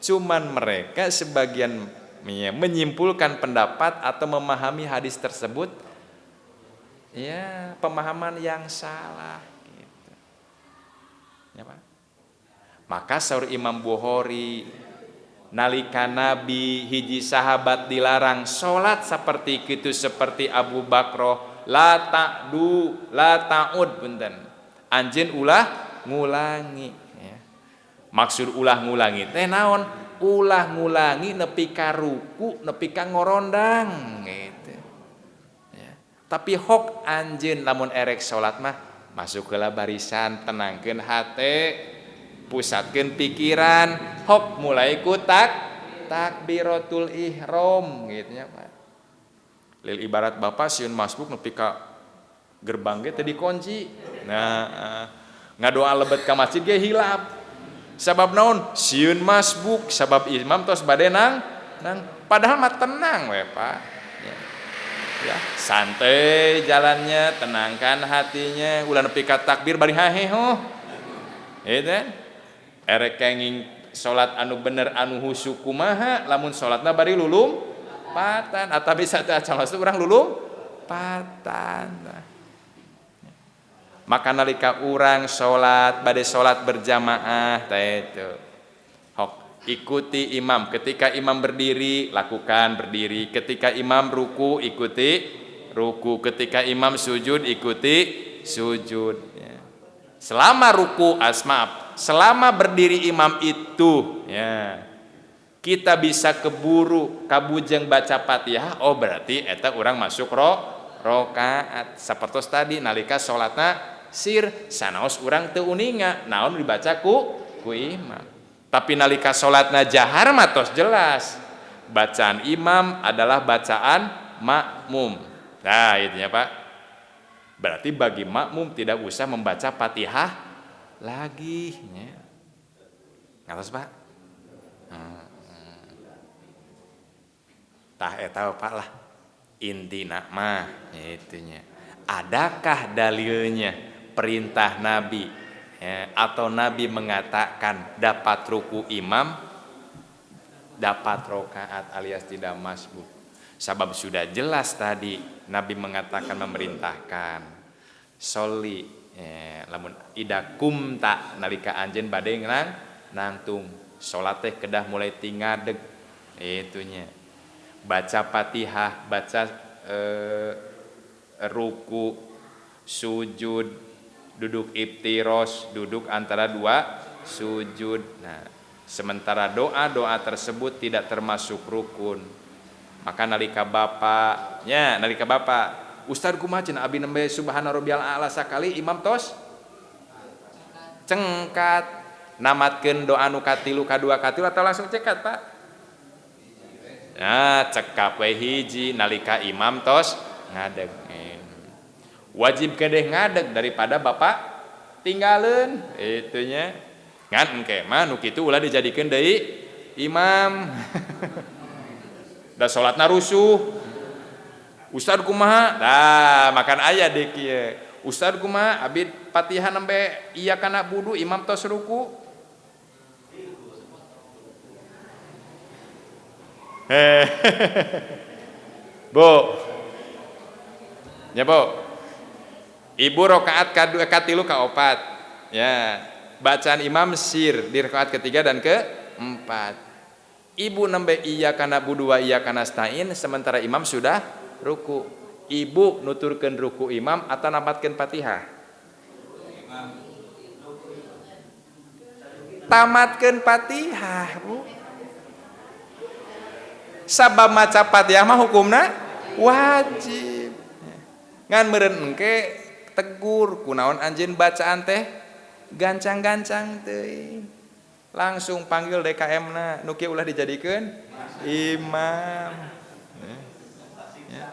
cuman mereka sebagian menyimpulkan pendapat atau memahami hadis tersebut ya pemahaman yang salah gitu. Ya, Pak. Maka saur Imam Bukhari nalika Nabi hiji sahabat dilarang salat seperti itu seperti Abu Bakroh, la ta'du la ta'ud punten, anjeun ulah ngulangi ya. Maksud ulah ngulangi teh naon? Ulah ngulangi nepi ka ruku nepi ka ngorondang gitu ya. Tapi hok anjeun lamun erek salat mah masuk ke barisan, tenangkeun hate, pusatkeun pikiran, hok mulai ku takbiratul ihram gitu nya Pak. Lil ibarat bapak sieun masbuk nepi ka gerbang ge teu dikunci. Nah, ngadoa lebet ka masjid ge hilap. Sabab naon? Sieun masbuk, sabab imam tos bade nang padahal mah tenang we Pak. Ya. Ya, santai jalannya, tenangkan hatinya, ulah nepi ka takbir bari haheho. Gitu kan? Erek kenging salat anu bener anu husu kumaha lamun salatna bari lulum patan atau bisa teh acan urang lulum patan. Maka nalika urang salat bade salat berjamaah teh itu hok ikuti imam, ketika imam berdiri lakukan berdiri, ketika imam ruku ikuti ruku, ketika imam sujud ikuti sujud ya. Selama ruku asmaaf, selama berdiri imam itu ya kita bisa keburu kabujeng baca Fatihah, oh berarti eta urang masuk rokaat. Sapertos tadi nalika salatna sir sanaos urang teu uninga naon dibaca ku imam. Tapi nalika salatna jahar mah tos jelas bacaan imam adalah bacaan makmum. Nah itu ya Pak. Berarti bagi makmum tidak usah membaca Fatihah lagi ya. Ngatos Pak? Tah eta Pak lah intina mah itunya. Adakah dalilnya perintah Nabi ya, atau Nabi mengatakan dapat ruku imam dapat rokaat alias tidak masbuk? Sabab sudah jelas tadi Nabi mengatakan memerintahkan soli ya, lamun ida kumta nalika anjeun bade nangtung salat teh kedah mulai ti ngadeg itunya, baca Fatihah, baca ruku, sujud, duduk iftiros, duduk antara dua sujud. Nah, sementara doa-doa tersebut tidak termasuk rukun. Maka nalika bapak, nya nalika bapak, Ustaz kumaha cenah abi nembe subhana rabbiyal a'la sakali imam tos cengkat, namatkeun doa nu katilu kadua katilu atau langsung cekat Pak? Nah, cekap we hiji nalika imam tos ngadeg. Wajib kedeh ngadeg daripada bapak tinggalin itunya. Ngan engke mah nu kitu ulah dijadikeun deui imam. Da salatna rusuh. Ustad kumaha? Tah, makan aya deui kieu. Ustad kumaha? Abi Fatihah nembe iya kana budu imam tos ruku. Bu. Ya, Bu. Ibu rakaat kadua katilu kaopat. Ya, bacaan imam sir di rakaat ketiga dan keempat. Ibu nembe iya kana budu wa iya kana stain sementara imam sudah ruku. Ibu nuturkeun ruku imam atau namatkeun Fatihah? Tamatkeun Fatihah, Bu. Sabab maca Fatihah mah hukumna wajib. Ngan meureun engke tegur kunaon anjeun bacaan teh gancang-gancang teuing. Langsung panggil DKM na nu kieu ulah dijadikeun imam. Ya.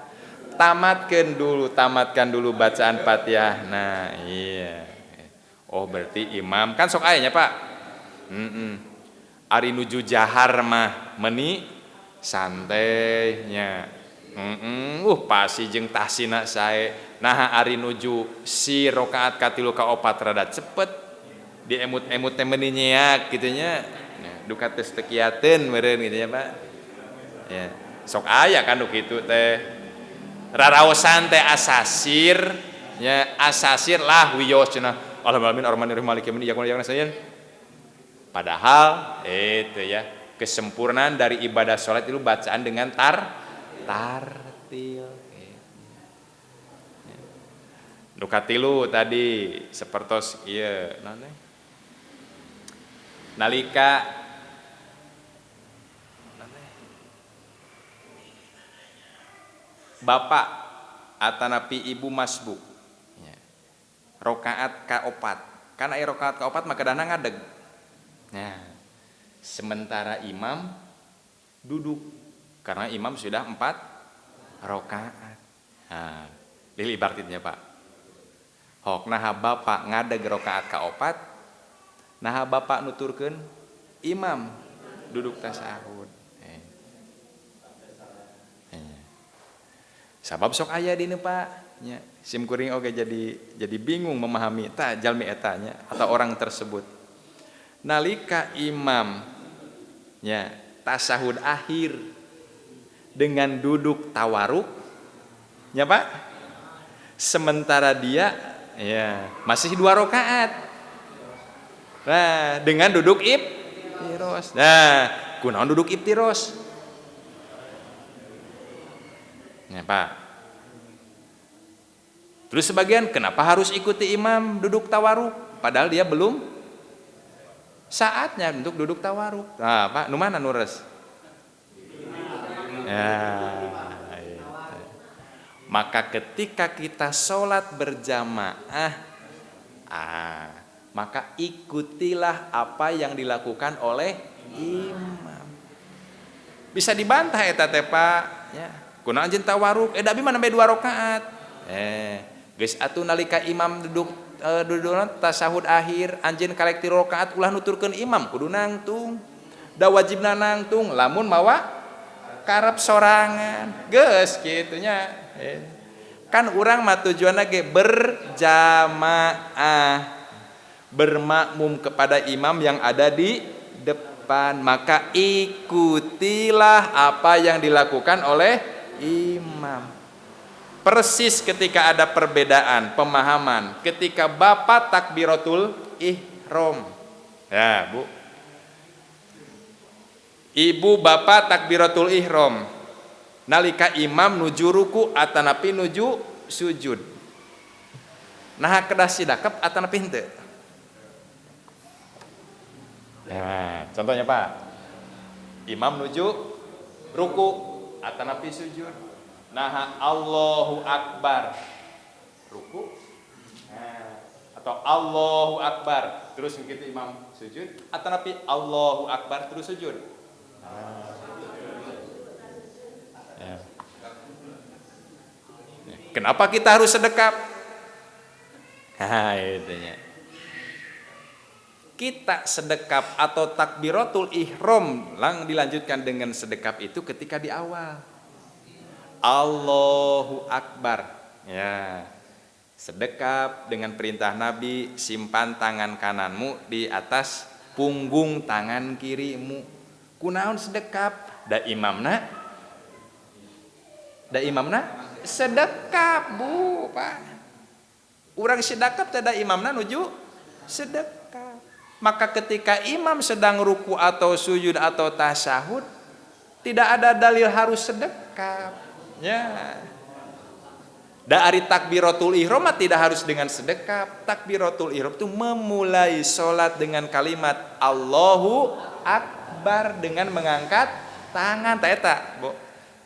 Tamatkan dulu bacaan Fatihah. Nah, iya. Oh, berarti imam kan sok aya nya, Pak. Ari nuju jahar mah meni santai nya. Pasti jeung tahsina sae. Nah, ari nuju si rakaat katilu ka opat rada cepet diemut-emut teh meuni nyeak kitu nya. Nah, duka teu tekiateun meureun kitu nya, Pak. Ya, sok aya kan nu kitu teh. Raraosan teh asasir nya, asasir lah wios cenah. Alhamdulillah arrahmanirrahim maliki yaumiddin iyyaka na'budu wa iyyaka nasta'in. Padahal itu ya, kesempurnaan dari ibadah sholat itu bacaan dengan tartil. Nu katilu tadi sepertos ieu naon teh? Nalika bapak atanapi ibu masbuk rokaat kaopat, kan aya rokaat kaopat maka dana ngadeg. Nah, sementara imam duduk karena imam sudah 4 rokaat. Nah, lili ibaratnya Pak. Hok naha bapak ngadeg rokaat kaopat, naha bapak nuturkeun imam duduk tasahud. Sabab sok aya dina Pak nya, sim kuring oge jadi bingung memahami ta jalmi eta nya atau orang tersebut. Nalika imam nya tasahud akhir dengan duduk tawaruk nya Pak, sementara dia ya masih 2 rakaat. Nah, dengan duduk iftiros. Nah, kunaon duduk iftiros? Ya, Pak. Terus sebagian kenapa harus ikuti imam duduk tawaruk padahal dia belum saatnya untuk duduk tawaruk. Nah, Pak, nu mana nu res? Ya, itu. Maka ketika kita sholat berjamaah, maka ikutilah apa yang dilakukan oleh imam. Bisa dibantah eta teh Pak, ya. Kunaon anjeun tawaruk, da abi mah nembe 2 rakaat. Geus atuh nalika imam duduk tasahud akhir anjeun karek 3 rakaat ulah nuturkeun imam kudu nangtung. Da wajibna nangtung lamun mawa karep sorangan. Geus kitu nya. Kan urang mah tujuanna ge berjamaah, bermakmum kepada imam yang ada di depan, maka ikutilah apa yang dilakukan oleh imam. Persis ketika ada perbedaan pemahaman, ketika bapak takbiratul ihram. Ya, Bu. Ibu bapak takbiratul ihram. Nalika imam nuju ruku atanapi nuju sujud. Nah, kedah sidakep atanapi henteu? Nah, contohnya Pak. Imam nuju ruku atanapi sujud. Nah, Allahu Akbar. Ruku. Nah, atau Allahu Akbar terus begitu imam sujud atanapi Allahu Akbar terus sujud. Nah. Ya. Kenapa kita harus sedekap? Nah, itunya. Kita sedekap atau takbiratul ihram lang dilanjutkan dengan sedekap itu ketika di awal. Allahu Akbar. Ya. Sedekap dengan perintah Nabi, simpan tangan kananmu di atas punggung tangan kirimu. Kunaon sedekap? Da imamna? Da imamna sedekap, Bu, Pak. Urang sedekap teh da imamna nuju sedekap. Maka ketika imam sedang ruku atau sujud atau tasyahud, tidak ada dalil harus sedekap. Ya. Dari takbiratul ihram tidak harus dengan sedekap. Takbiratul ihram itu memulai sholat dengan kalimat Allahu Akbar dengan mengangkat tangan. Ta eta, Bu.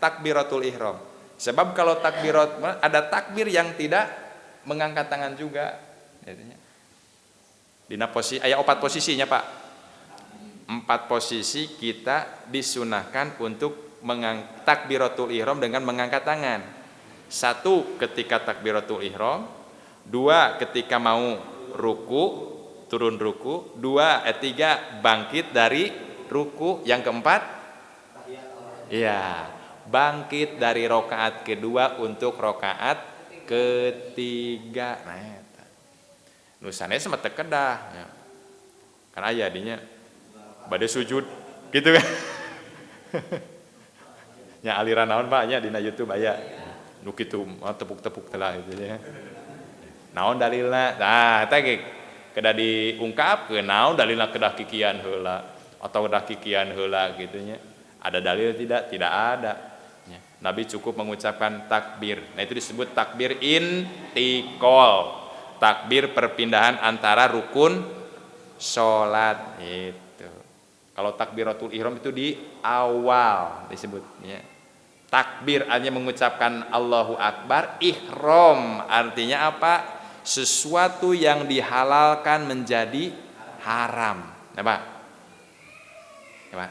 Takbiratul ihram. Sebab kalau takbirat ada takbir yang tidak mengangkat tangan juga. Dina posisi aya 4 posisinya, Pak. 4 posisi kita disunahkan untuk takbiratul ihram dengan mengangkat tangan. Satu, ketika takbiratul ihram. Dua, ketika mau ruku, turun ruku. Tiga, bangkit dari ruku. Yang keempat, iya, bangkit dari rokaat kedua untuk rokaat ketiga. Nah, eta. Nu sanes mah teu kedah ya. Kan aya dinya bade sujud gitu kan. Nya aliran naon Pak nya dina YouTube aya. Nu kitu tepuk-tepuk telah gitu ya. Naon dalilna? Nah, eta ge kedah diungkapkeun naon dalilna kedah kikian heula atau kedah kikian heula gitu nya. Ada dalil tidak? Tidak ada. Ya. Nabi cukup mengucapkan takbir. Nah, itu disebut takbir intikol. Takbir perpindahan antara rukun salat itu. Kalau takbiratul ihram itu di awal disebutnya. Takbir artinya mengucapkan Allahu Akbar, ihram artinya apa? Sesuatu yang dihalalkan menjadi haram. Ya, Pak? Ya, Pak?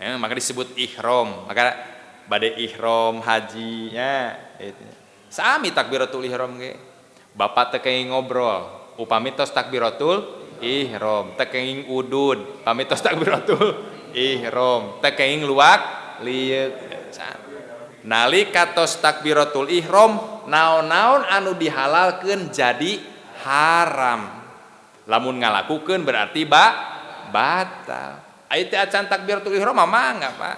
Ya, maka disebut ihram. Maka bade ihram haji nya itu. Sami takbiratul ihram ge. Bapak teu kenging ngobrol, upami tos takbiratul ihram, teu kenging udud, pami tos takbiratul ihram, teu kenging luak lieuk. Nalika tos takbiratul ihram, naon-naon anu dihalalkeun jadi haram. Lamun ngalakukeun berarti batal. Aya teh acan takbiratul ihram mah mangga, Pak.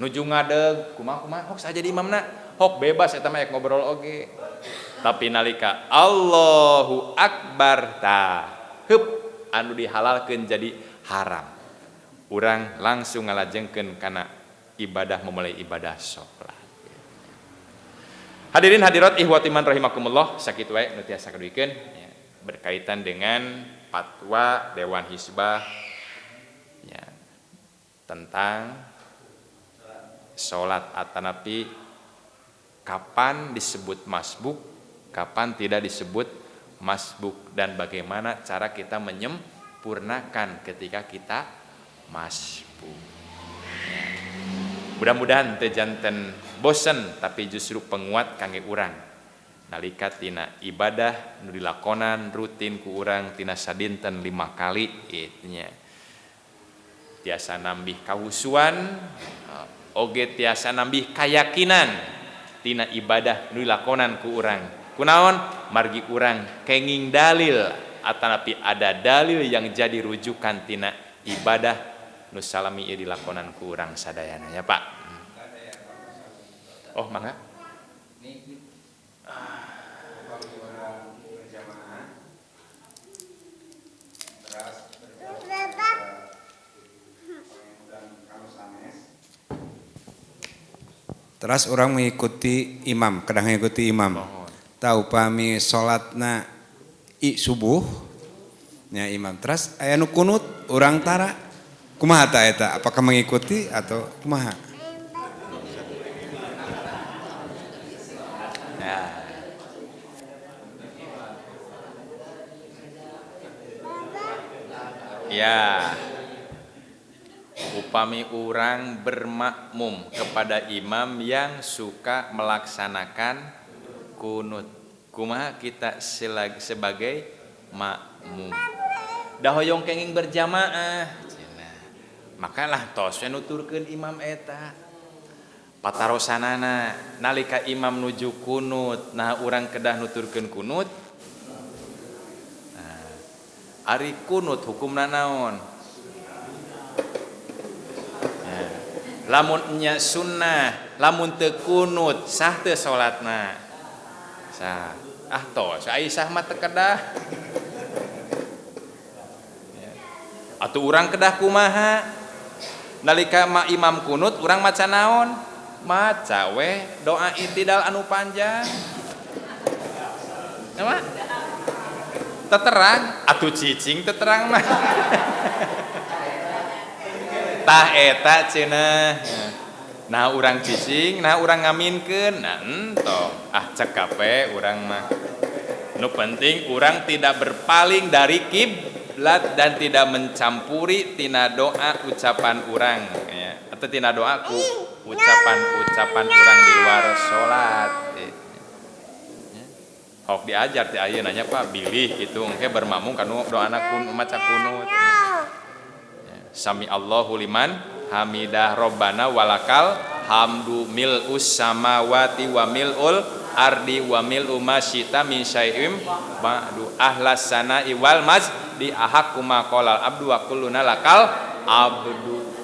Nuju ngadeg, kumaha-kumaha hok saja di imamna, hok bebas eta mah ngobrol oge. Tapi nalika Allahu Akbar tah, heup anu dihalalkeun jadi haram. Urang langsung ngalajengkeun kana ibadah, memulai ibadah salat. Hadirin hadirat ihwat iman rahimakumullah, sakitu wae nu tiasa kaduikeun ya, berkaitan dengan fatwa Dewan Hisbah ya, tentang salat atanapi kapan disebut masbuk, kapan tidak disebut masbuk, dan bagaimana cara kita menyempurnakan ketika kita masbuk. Ya. Mudah-mudahan teu janten bosen tapi justru penguat kangge urang. Nalika tina ibadah nu dilakonan rutin ku urang tina sadinten 5 kali nya. Tiasa nambih kahusuan, oge tiasa nambih kayakinan tina ibadah nu dilakonan ku urang. Kunaon? Margi urang kenging dalil atanapi ada dalil yang jadi rujukan tina ibadah nu salami ieu dilakonan ku urang sadayana ya Pak. Oh mangga. Terus orang mengikuti imam, kadang mengikuti imam. Tahu pami salatna i subuh nya imam. Terus aya nu kunut urang tara. Kumaha ta eta? Apakah mengikuti atau kumaha? Ya. Upami urang bermakmum kepada imam yang suka melaksanakan kunut, kumaha kita sebagai makmum? Da hoyong kenging berjamaah, cenah. Makalah tos we nuturkeun imam eta. Patarosanana nalika imam nuju kunut, nah urang kedah nuturkeun kunut. Nah, ari kunut hukumna naon? Nah, lamun nya sunnah, lamun teu kunut sah teu salatna? Sah. Ah tos ai sah mah teu kedah. Atuh urang kedah kumaha? Nalika ma imam kunut urang maca naon? Maca weh doa itidal anu panjang. Nama? Teterang atuh cicing teterang mah. Tah eta cenah. Nah urang cicing, nah urang ngaminkeun. Nah entong. Ah cekap we urang mah. Nu penting urang tidak berpaling dari kiblat dan tidak mencampuri tina doa ucapan urang ya, atau tina doa ku Ucapan-ucapan urang di luar salat. Hok diajar ti ayeuna nya Pak, bilih kitu engke bermakmum kanu doana kun maca kunut. Sami Allahu liman hamidah robbana walakal hamdu mil'us samawati wa mil'ul ardi wa mil'u ma syita min syai'im ba'du ahlas sana'i wal majdi ahaqqu ma qalal abdu wa kulluna lakal abdu.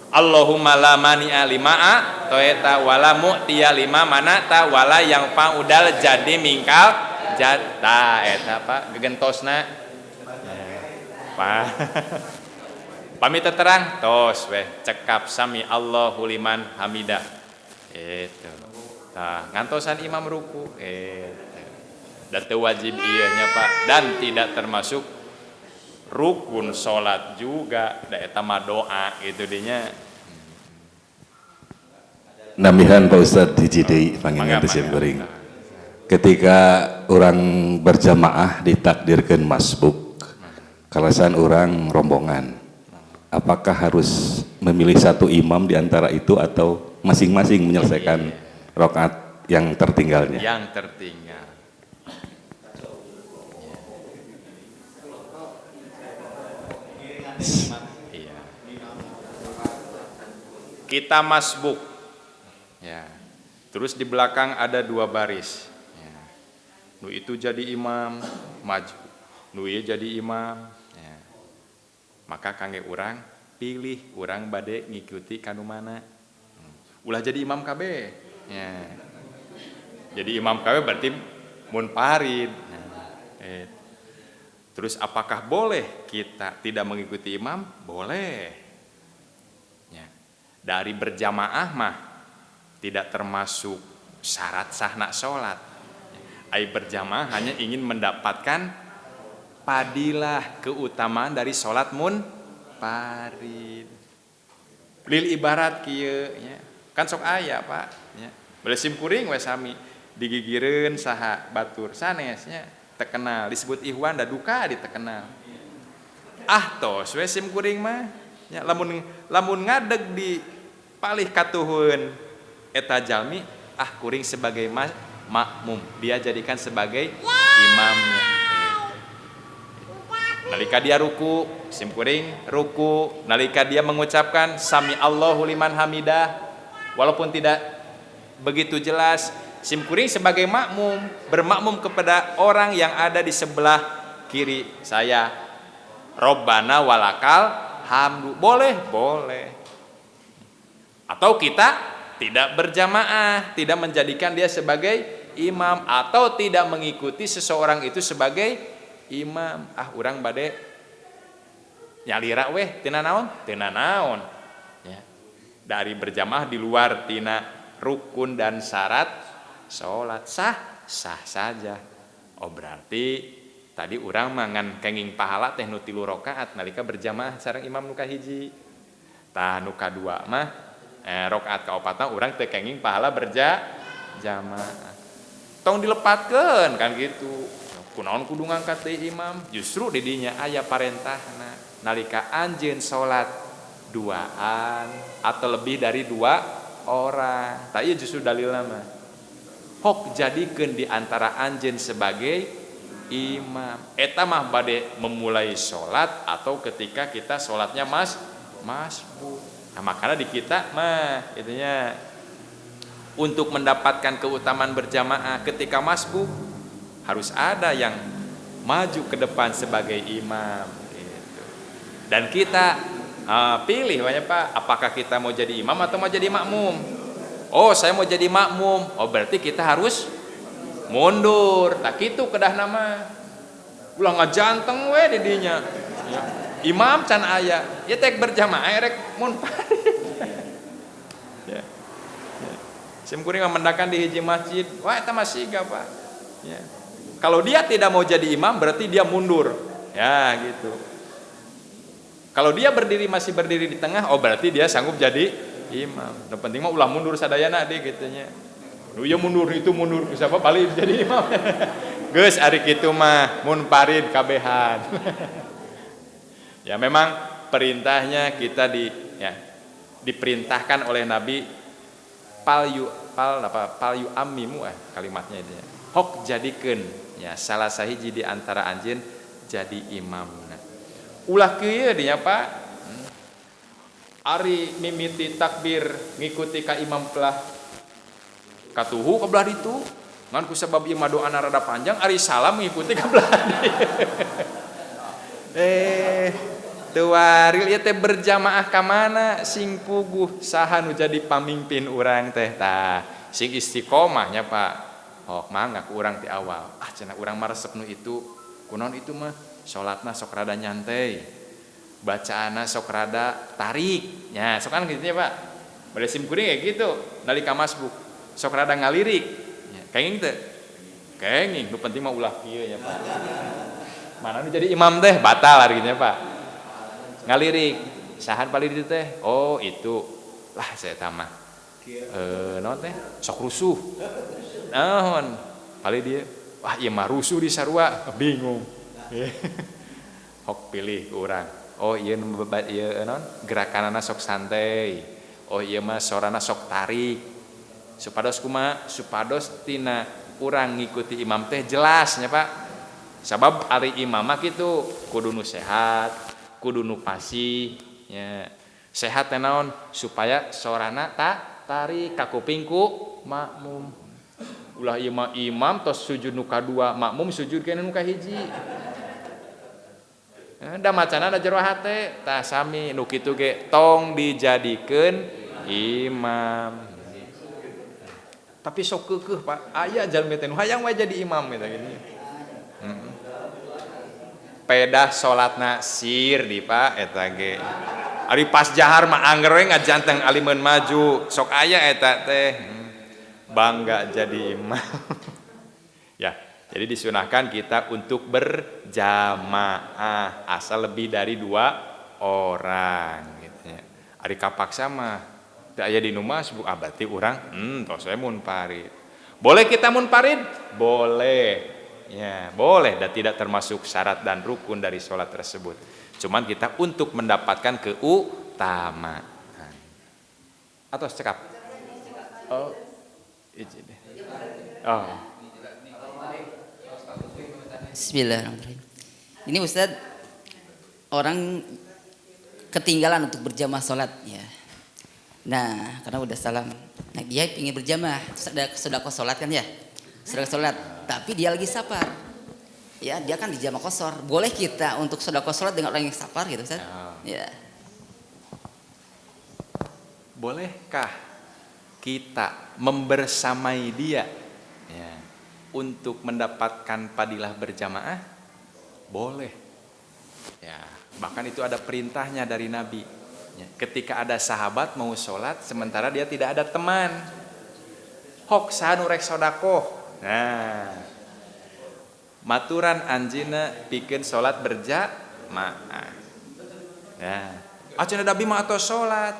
Allahumma la mani'a lima a'taita wa la mu'tiya lima mana'ta wa la yanfa'udal jadi mingkal jata. Eta Pak gegentosna. Pak pamit terang tos weh cekap sami Allahu liman hamidah. Itu. Tah ngantosan imam ruku eta. Da teu wajib ieu nya Pak, dan tidak termasuk rukun salat juga, da eta mah doa gitu dinya. Nambihan Pak Ustadz hiji deui panginten teh sim kuring. Ketika orang berjamaah ditakdirkeun masbuk, kalasan orang rombongan. Apakah harus memilih satu imam di antara itu atau masing-masing menyelesaikan rakaat yang tertinggalnya? Yang tertinggal. Iya. Kita masbuk. Ya. Terus di belakang ada dua baris. Ya. Nu itu jadi imam maju, nu ieu jadi imam. Ya. Maka kangge urang pilih urang bade ngikuti kanu mana. Ulah jadi imam kabeh. Ya. Jadi imam kabeh berarti munfarid. Nah, Terus apakah boleh kita tidak mengikuti imam? Boleh. Ya. Dari berjamaah mah tidak termasuk syarat sahna sholat. Ai berjamaah hanya ingin mendapatkan padilah keutamaan dari sholat munfarid. Lil ibarat kieu nya. Kan sok aya Pak nya. Beulah sim kuring we sami digigireun saha batur sanes nya terkenal disebut Ikhwan da duka ditekenal. Ah tos we sim kuring mah nya, lamun lamun ngadeg di palih katuhun eta jalmi, ah kuring sebagai makmum, dia jadikan sebagai imamnya. Nalika dia ruku, sim kuring ruku, nalika dia mengucapkan sami Allahu liman hamidah walaupun tidak begitu jelas, sim kuring sebagai makmum bermakmum kepada orang yang ada di sebelah kiri saya. Robbana walakal hamdu. Boleh, boleh. Atau kita tidak berjamaah, tidak menjadikan dia sebagai imam atau tidak mengikuti seseorang itu sebagai imam. Ah urang bade nyalira weh tina naon? Tina naon. Ya. Dari berjamaah di luar tina rukun dan syarat salat sah, sah saja. Oh berarti tadi urang mangan kenging pahala teh nu 3 rakaat nalika berjamaah sareng imam nu kahiji. Tah nu kadua mah rakaat kaopatna urang teu kenging pahala berjamaah. Tong dilepatkeun kan gitu. Kunaon kudu ngangkat deui imam? Justru di dinya aya parentahna nalika anjeun salat duaan atau lebih dari 2 orang. Tah ieu justru dalilna mah. Hok jadikeun di antara anjeun sebagai imam. Eta mah bade memulai salat atau ketika kita salatnya masbuk. Nah, makanya di kita mah itunya untuk mendapatkan keutamaan berjamaah ketika masbuk harus ada yang maju ke depan sebagai imam gitu. Dan kita pilih banyak Pak, apakah kita mau jadi imam atau mau jadi makmum? Oh, saya mau jadi makmum. Oh, berarti kita harus mundur. Tak itu kedah nama. Ulah ngajanteng we di dinya. Ya. Imam can aya, ya tek berjamaah rek munfarid. Ya. Ya. Sim kuring mendakan di hiji masjid, wah eta masih gak Pak. Ya. Kalau dia tidak mau jadi imam berarti dia mundur. Ya gitu. Kalau dia berdiri masih berdiri di tengah, oh berarti dia sanggup jadi imam. Yang penting mah ulah mundur sadayana deh gitunya. Nu ieu mundur itu mundur siapa balik jadi imam. Geus ari kitu mah munfarid kabehan. Ya memang perintahnya kita Diperintahkan oleh Nabi pal yu pal apa pal yu ammimu kalimatnya itu ya. Hok jadikeun ya salah sahiji di antara anjeun jadi imamna. Ulah kieu dinya Pak. Ari mimiti takbir ngikuti ka imam pelah katuhu ka belah ditu. Ngan ku sabab ieu mah doana rada panjang ari salam ngikuti ka belah dieu. Teu waril ieu teh berjamaah ka mana sing puguh saha nu jadi pamimpin urang teh tah sing istiqomah nya Pak. Oh mangga ku urang ti awal. Ah cenah urang mah resep nu itu. Kunaon itu mah salatna sok rada nyantai. Bacaanna sok rada tarik. Nya sok kan kitu nya Pak. Bade sim kuring kayak gitu nalika masbuk sok rada ngalirik. Nya kenging teu? Kenging, nu penting mah ulah kieu nya Pak. Mana nu jadi imam teh batal ari nya Pak. Ngalirik sahan paling ditu teh. Oh itu lah saya tamah. Naon teh sok rusuh. Naon paling dia wah ieu mah rusuh di sarua bingung. Hok pilih ku urang. Oh ieu ieu naon gerakanana sok santai. Oh ieu mah sorana sok tarik. Supados kumaha? Supados tina urang ngikuti imam teh jelas nya Pak. Sabab ari imam mah kitu kudu nu sehat, kudu nu pasih nya. Sehat teh naon? Supaya sorana tarik ka kuping ku makmum. Ulah ieu mah imam tos sujud nu kadua, makmum sujud keneh nu kahiji. Da macana da jero hate, tah sami nu kitu ge tong dijadikeun imam. Tapi sok keukeuh Pak, aya jalmi teh nu hayang we jadi imam gitu gini. Pedah salatna sir di Pak eta ge. Ari pas jahar mah angger we ngajanteng alimeun maju, sok aya eta teh. Bangga jadi imam. Ya, jadi disunahkan kita untuk berjamaah asal lebih dari 2 orang gitu ya. Ari kapaksa mah teu aya di nu masbuk, ah berarti urang tos we munfarid. Boleh kita munfarid? Boleh. Ya, boleh dan tidak termasuk syarat dan rukun dari sholat tersebut. Cuman kita untuk mendapatkan keutamaan. Atau cekap? Oh, izin deh. Oh. Bismillahirrahmanirrahim. Ini Ustadz, orang ketinggalan untuk berjamaah sholat ya. Nah, karena udah salam. Nah, dia ingin berjamaah, terus ada sedekah sholat kan ya? Sedekah sholat, tapi dia lagi safar. Ya, dia kan di jamaah qosor. Boleh kita untuk sedekah sholat dengan orang yang safar gitu, Ustaz? Ya. Bolehkah kita membersamai dia ya, untuk mendapatkan fadilah berjamaah? Boleh. Ya, bahkan itu ada perintahnya dari Nabi. Ya, ketika ada sahabat mau sholat, sementara dia tidak ada teman. Hok saha nu rek sodakoh. Nah, maturan anjeunna pikeun sholat berjamaah. Nah, acan ada bima atau sholat.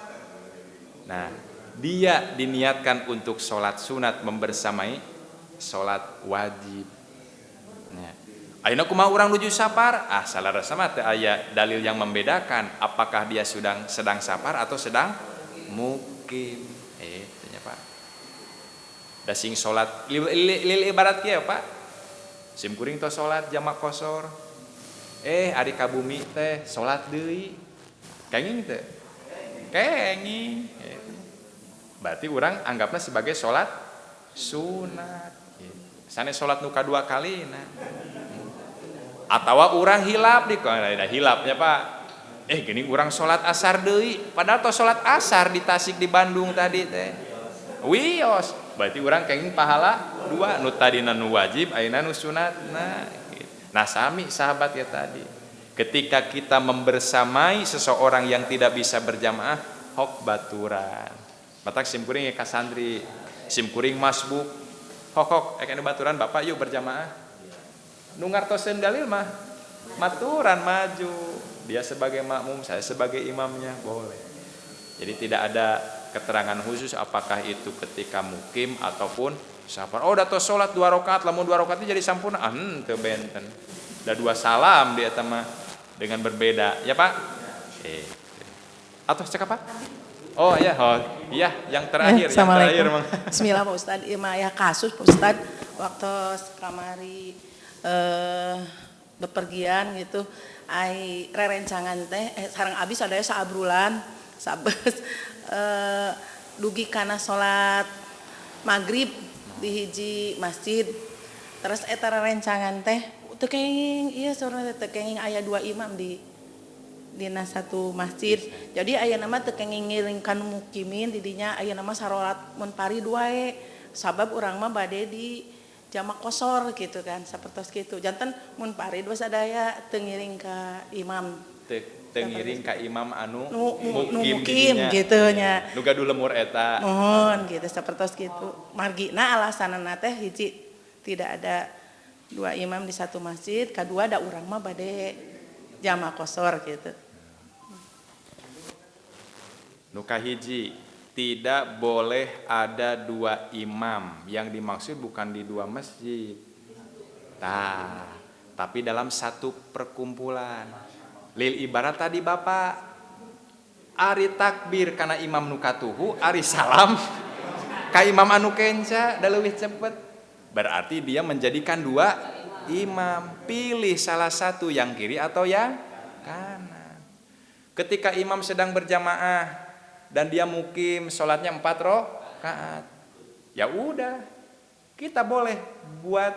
Nah, dia diniatkan untuk sholat sunat membersamai sholat wajib. Nah, ayeuna kumaha urang nuju sapar? Ah, salarasna mah teu aya dalil yang membedakan apakah dia sedang sapar atau sedang mukim. Tanya Pak. Da sing salat lil ibarat kieu Pak. Sim kuring tos salat jamak qosor. Ari ka bumi teh salat deui. Kenging teu? Kenging. Berarti urang anggapna sebagai salat sunat. Sanes salat nu kadua kalina. Atawa urang hilap di ada hilapnya Pak. Gini urang salat asar deui, padahal tos salat asar di Tasik di Bandung tadi teh. Wios, berarti urang kenging pahala dua, nu tadina nu wajib, ayeuna nu sunatna. Nah, sami sahabat ya tadi. Ketika kita membersamai seseorang yang tidak bisa berjamaah, hok baturan. Matak sim kuring ka santri, sim kuring masbuk. Hok hok ek anu baturan bapak yuk berjamaah. Nu ngartoseun dalil mah maturan maju. Dia sebagai makmum, saya sebagai imamnya, boleh. Jadi tidak ada keterangan khusus apakah itu ketika mukim ataupun safar. Oh, da tos salat 2 rakaat, lamun 2 rakaat jadi sampurna. Ah, teu benten. Da 2 salam di eta mah dengan berbeda, ya Pak? Atau cekap Pak? Oh iya, oh iya, yang terakhir, yang terakhir, Mang. Bismillah, Pak Ustad, ieu mah aya kasus, Pak Ustad, waktu kamari bepergian gitu, ai rerencangan teh sareng abi sadaya saabrulan, sabes dugi kana salat maghrib di hiji masjid. Terus eta rerencangan teh teu kenging ieu, saurna teh teu kenging aya dua imam di dina satu masjid. Jadi aya nama teu kenging ngiring ka nu mukimin di dinya, aya nama sarolat munfarid wae. Sabab urang mah bade di jamak qosor gitu kan, sapertos kitu. Janten munfarid we sadaya, teu ngiring ka imam. Teu ngiring ka imam anu nu mukim mukim didinya. Gitu nya. Nu gaduh lemur eta. Mohon gitu, sapertos kitu. Margina alasanna teh hiji, tidak ada dua imam di satu masjid, kadua da urang mah bade jamak qosor gitu. Nu kahiji, tidak boleh ada dua imam. Yang dimaksud bukan di dua masjid. Tah, tapi dalam satu perkumpulan. Lil ibarat tadi Bapak, ari takbir kana imam nu katuhu, ari salam ka imam anu kenca, da leuwih cepet. Berarti dia menjadikan dua imam. Pilih salah satu, yang kiri atau yang kanan. Ketika imam sedang berjamaah dan dia mukim, sholatnya 4 rakaat, ya udah, kita boleh buat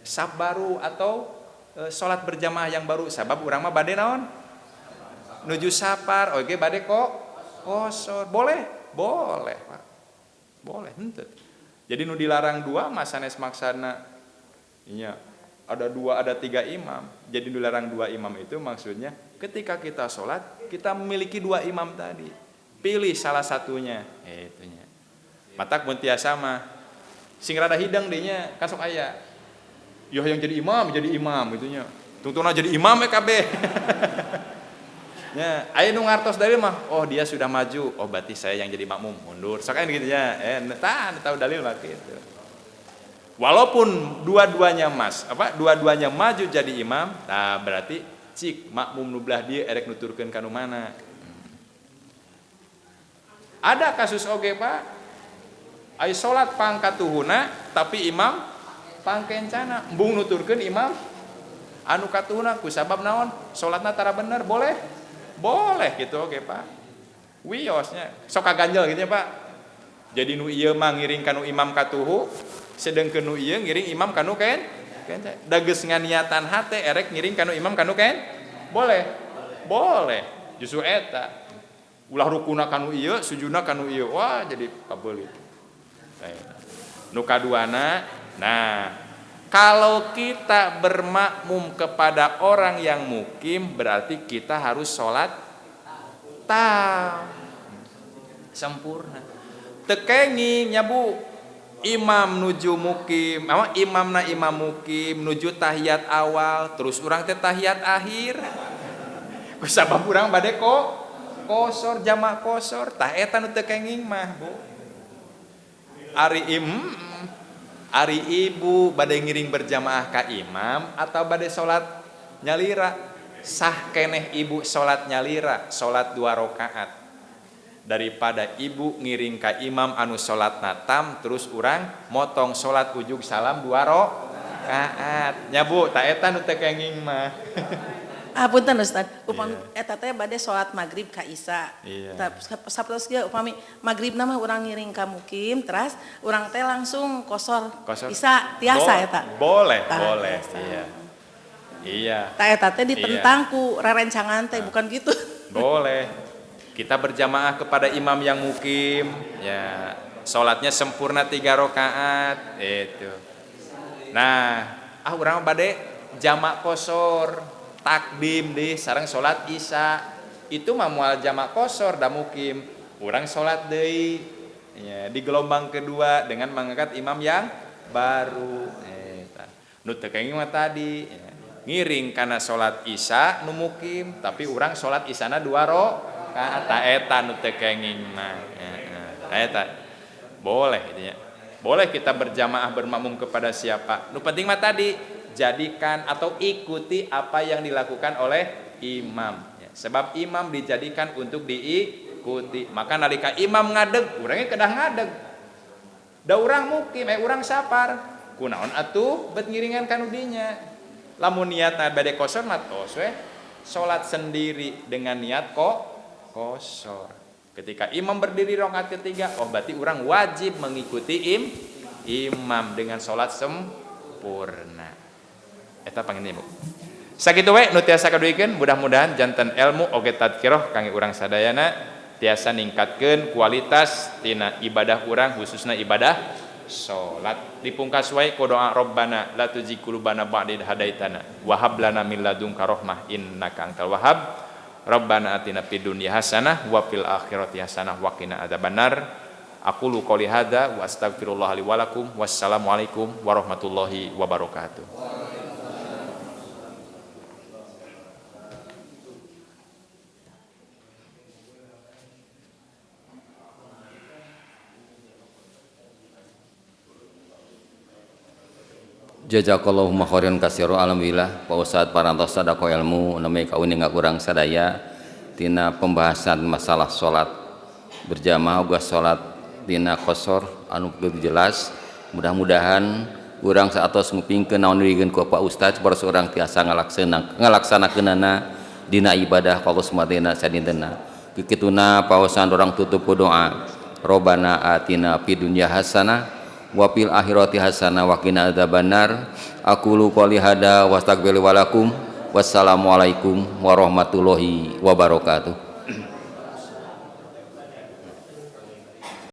saf baru atau sholat berjamaah yang baru. Sabab urang mah bade naon? Nuju sapar, oke bade kok qosor, boleh, boleh Pak, boleh, henteu. Jadi nu dilarang dua mah sanes maksana, iya, ada dua, ada tiga imam. Jadi nu dilarang dua imam itu maksudnya ketika kita sholat, kita memiliki dua imam tadi. Pilih salah satunya. Itunya. Matak mun tiasa mah sing rada hidang dinya kan sok aya. Ya yang jadi imam gitunya. Tungtungna jadi imam we kabeh. Ya, aya nu ngartos dalil mah, oh dia sudah maju, oh berarti saya yang jadi makmum, mundur. Sok aya gitu nya. Tah tahu dalil mah gitu. Walaupun dua-duanya mas, apa? Dua-duanya maju jadi imam, nah berarti cik makmum nu belah dieu erek nuturkeun ka nu mana. Ada kasus oge Pak, ai salat pangkatuhuna tapi imam pangkencana, embung nuturkeun imam anu katuhuna ku sabab naon? Salatna tara bener, boleh? Boleh gitu oge Pak. Wiosnya sok kaganjel gitu ya Pak. Jadi nu ieu mah ngiring ka nu imam katuhu, sedengkeun nu ieu ngiring imam kanu ken? Kenca. Da geus nganiatan hate erek ngiring kanu imam kanu ken? Boleh. Boleh. Justru eta. Ulah rukuna kanu ieu, sujudna kanu ieu. Wah, jadi kabeulit. Nu kaduana, nah, kalau kita bermakmum kepada orang yang mukim, berarti kita harus sholat tam sempurna. Teu kenging nya Bu, imam nuju mukim, apa imamna imam mukim nuju tahiyat awal, terus urang teh tahiyat akhir. Ku sabab urang bade kok qosor, jamak qosor, tah eta nu teu kenging mah, Bu. Ari ari ibu bade ngiring berjamaah ka imam atau bade salat nyalira, sah keneh ibu salat nyalira, salat 2 rakaat. Daripada ibu ngiring ka imam anu salatna tam terus urang motong salat ujug salam 2 rakaat. Nya Bu, ta eta nu teu kenging mah. Ah punten Ustaz, upami eta teh bade salat maghrib ka Isya. Sapertos ge upami maghribna mah urang ngiring ka mukim, teras urang teh langsung qosor, Qosor. Isya tiasa eta. Boleh, Tah, boleh. tiasa. Iya. Iya. Tah eta teh ditentang ku rerencangan teh, bukan gitu. Boleh. Kita berjamaah kepada imam yang mukim, ya, salatnya sempurna 3 rakaat, itu. Nah, urang bade jamak qosor, takdim deh sareng salat Isya. Itu mah moal jamak qosor da mukim. Urang salat deui, ya, di gelombang kedua dengan mengangkat imam yang baru. Eta. Nu teu kenging mah tadi, ya, ngiring kana salat Isya nu mukim, tapi urang salat Isyana 2 rakaat. Ta eta nu teu kenging mah. Heeh. Eta. Boleh gitu ya. Boleh kita berjamaah bermakmum kepada siapa. Nu penting mah tadi jadikan atau ikuti apa yang dilakukan oleh imam. Ya. Sebab imam dijadikan untuk diikuti. Maka nalika imam ngadeg, urangnya kedah ngadeg. Da urang mukim, urang sapar. Kunaon atuh bet ngiringan kanu dinya. Lamun niatna bade kosor mah tos we. Salat sendiri dengan niat kok kosor. Ketika imam berdiri rakaat ketiga, oh berarti urang wajib mengikuti imam dengan salat sempurna. Eta panginten Ibu. Sakitu we nu tiasa kaduikeun, mudah-mudahan janten ilmu oge tadkirah kangge urang sadayana tiasa ningkatkeun kualitas tina ibadah urang khususna ibadah salat. Dipungkas wae ku doa Rabbana la tuzigh qulubana ba'da idh hadaitana wa hab lana min ladunka rahmah innaka antal wahhab. Rabbana atina fid dunya hasanah wa fil akhirati hasanah wa qina adzabannar. Aqulu qouli hadza wa astaghfirullah li wa lakum. Wassalamualaikum warahmatullahi wabarakatuh. Jazakallahu khairan katsira. Alhamdulillah Pak Ustaz parantos sadaqah ilmu nami kauninga urang sadaya tina pembahasan masalah salat berjamaah uga salat tina qosor anu begitu jelas. Mudah-mudahan urang saatos ngupingkeun naon digeun ku Pak Ustaz baros urang tiasa ngalaksanakeunana dina ibadah ka Allah Subhanahu sadintena. Kikituna paosan urang tutup ku doa Robbana atina fid dunya hasanah wa fil akhirati hasanah wa qina adzabannar. Aqulu qouli hada wa astaghfiru wa lakum. Wassalamualaikum warahmatullahi wabarakatuh.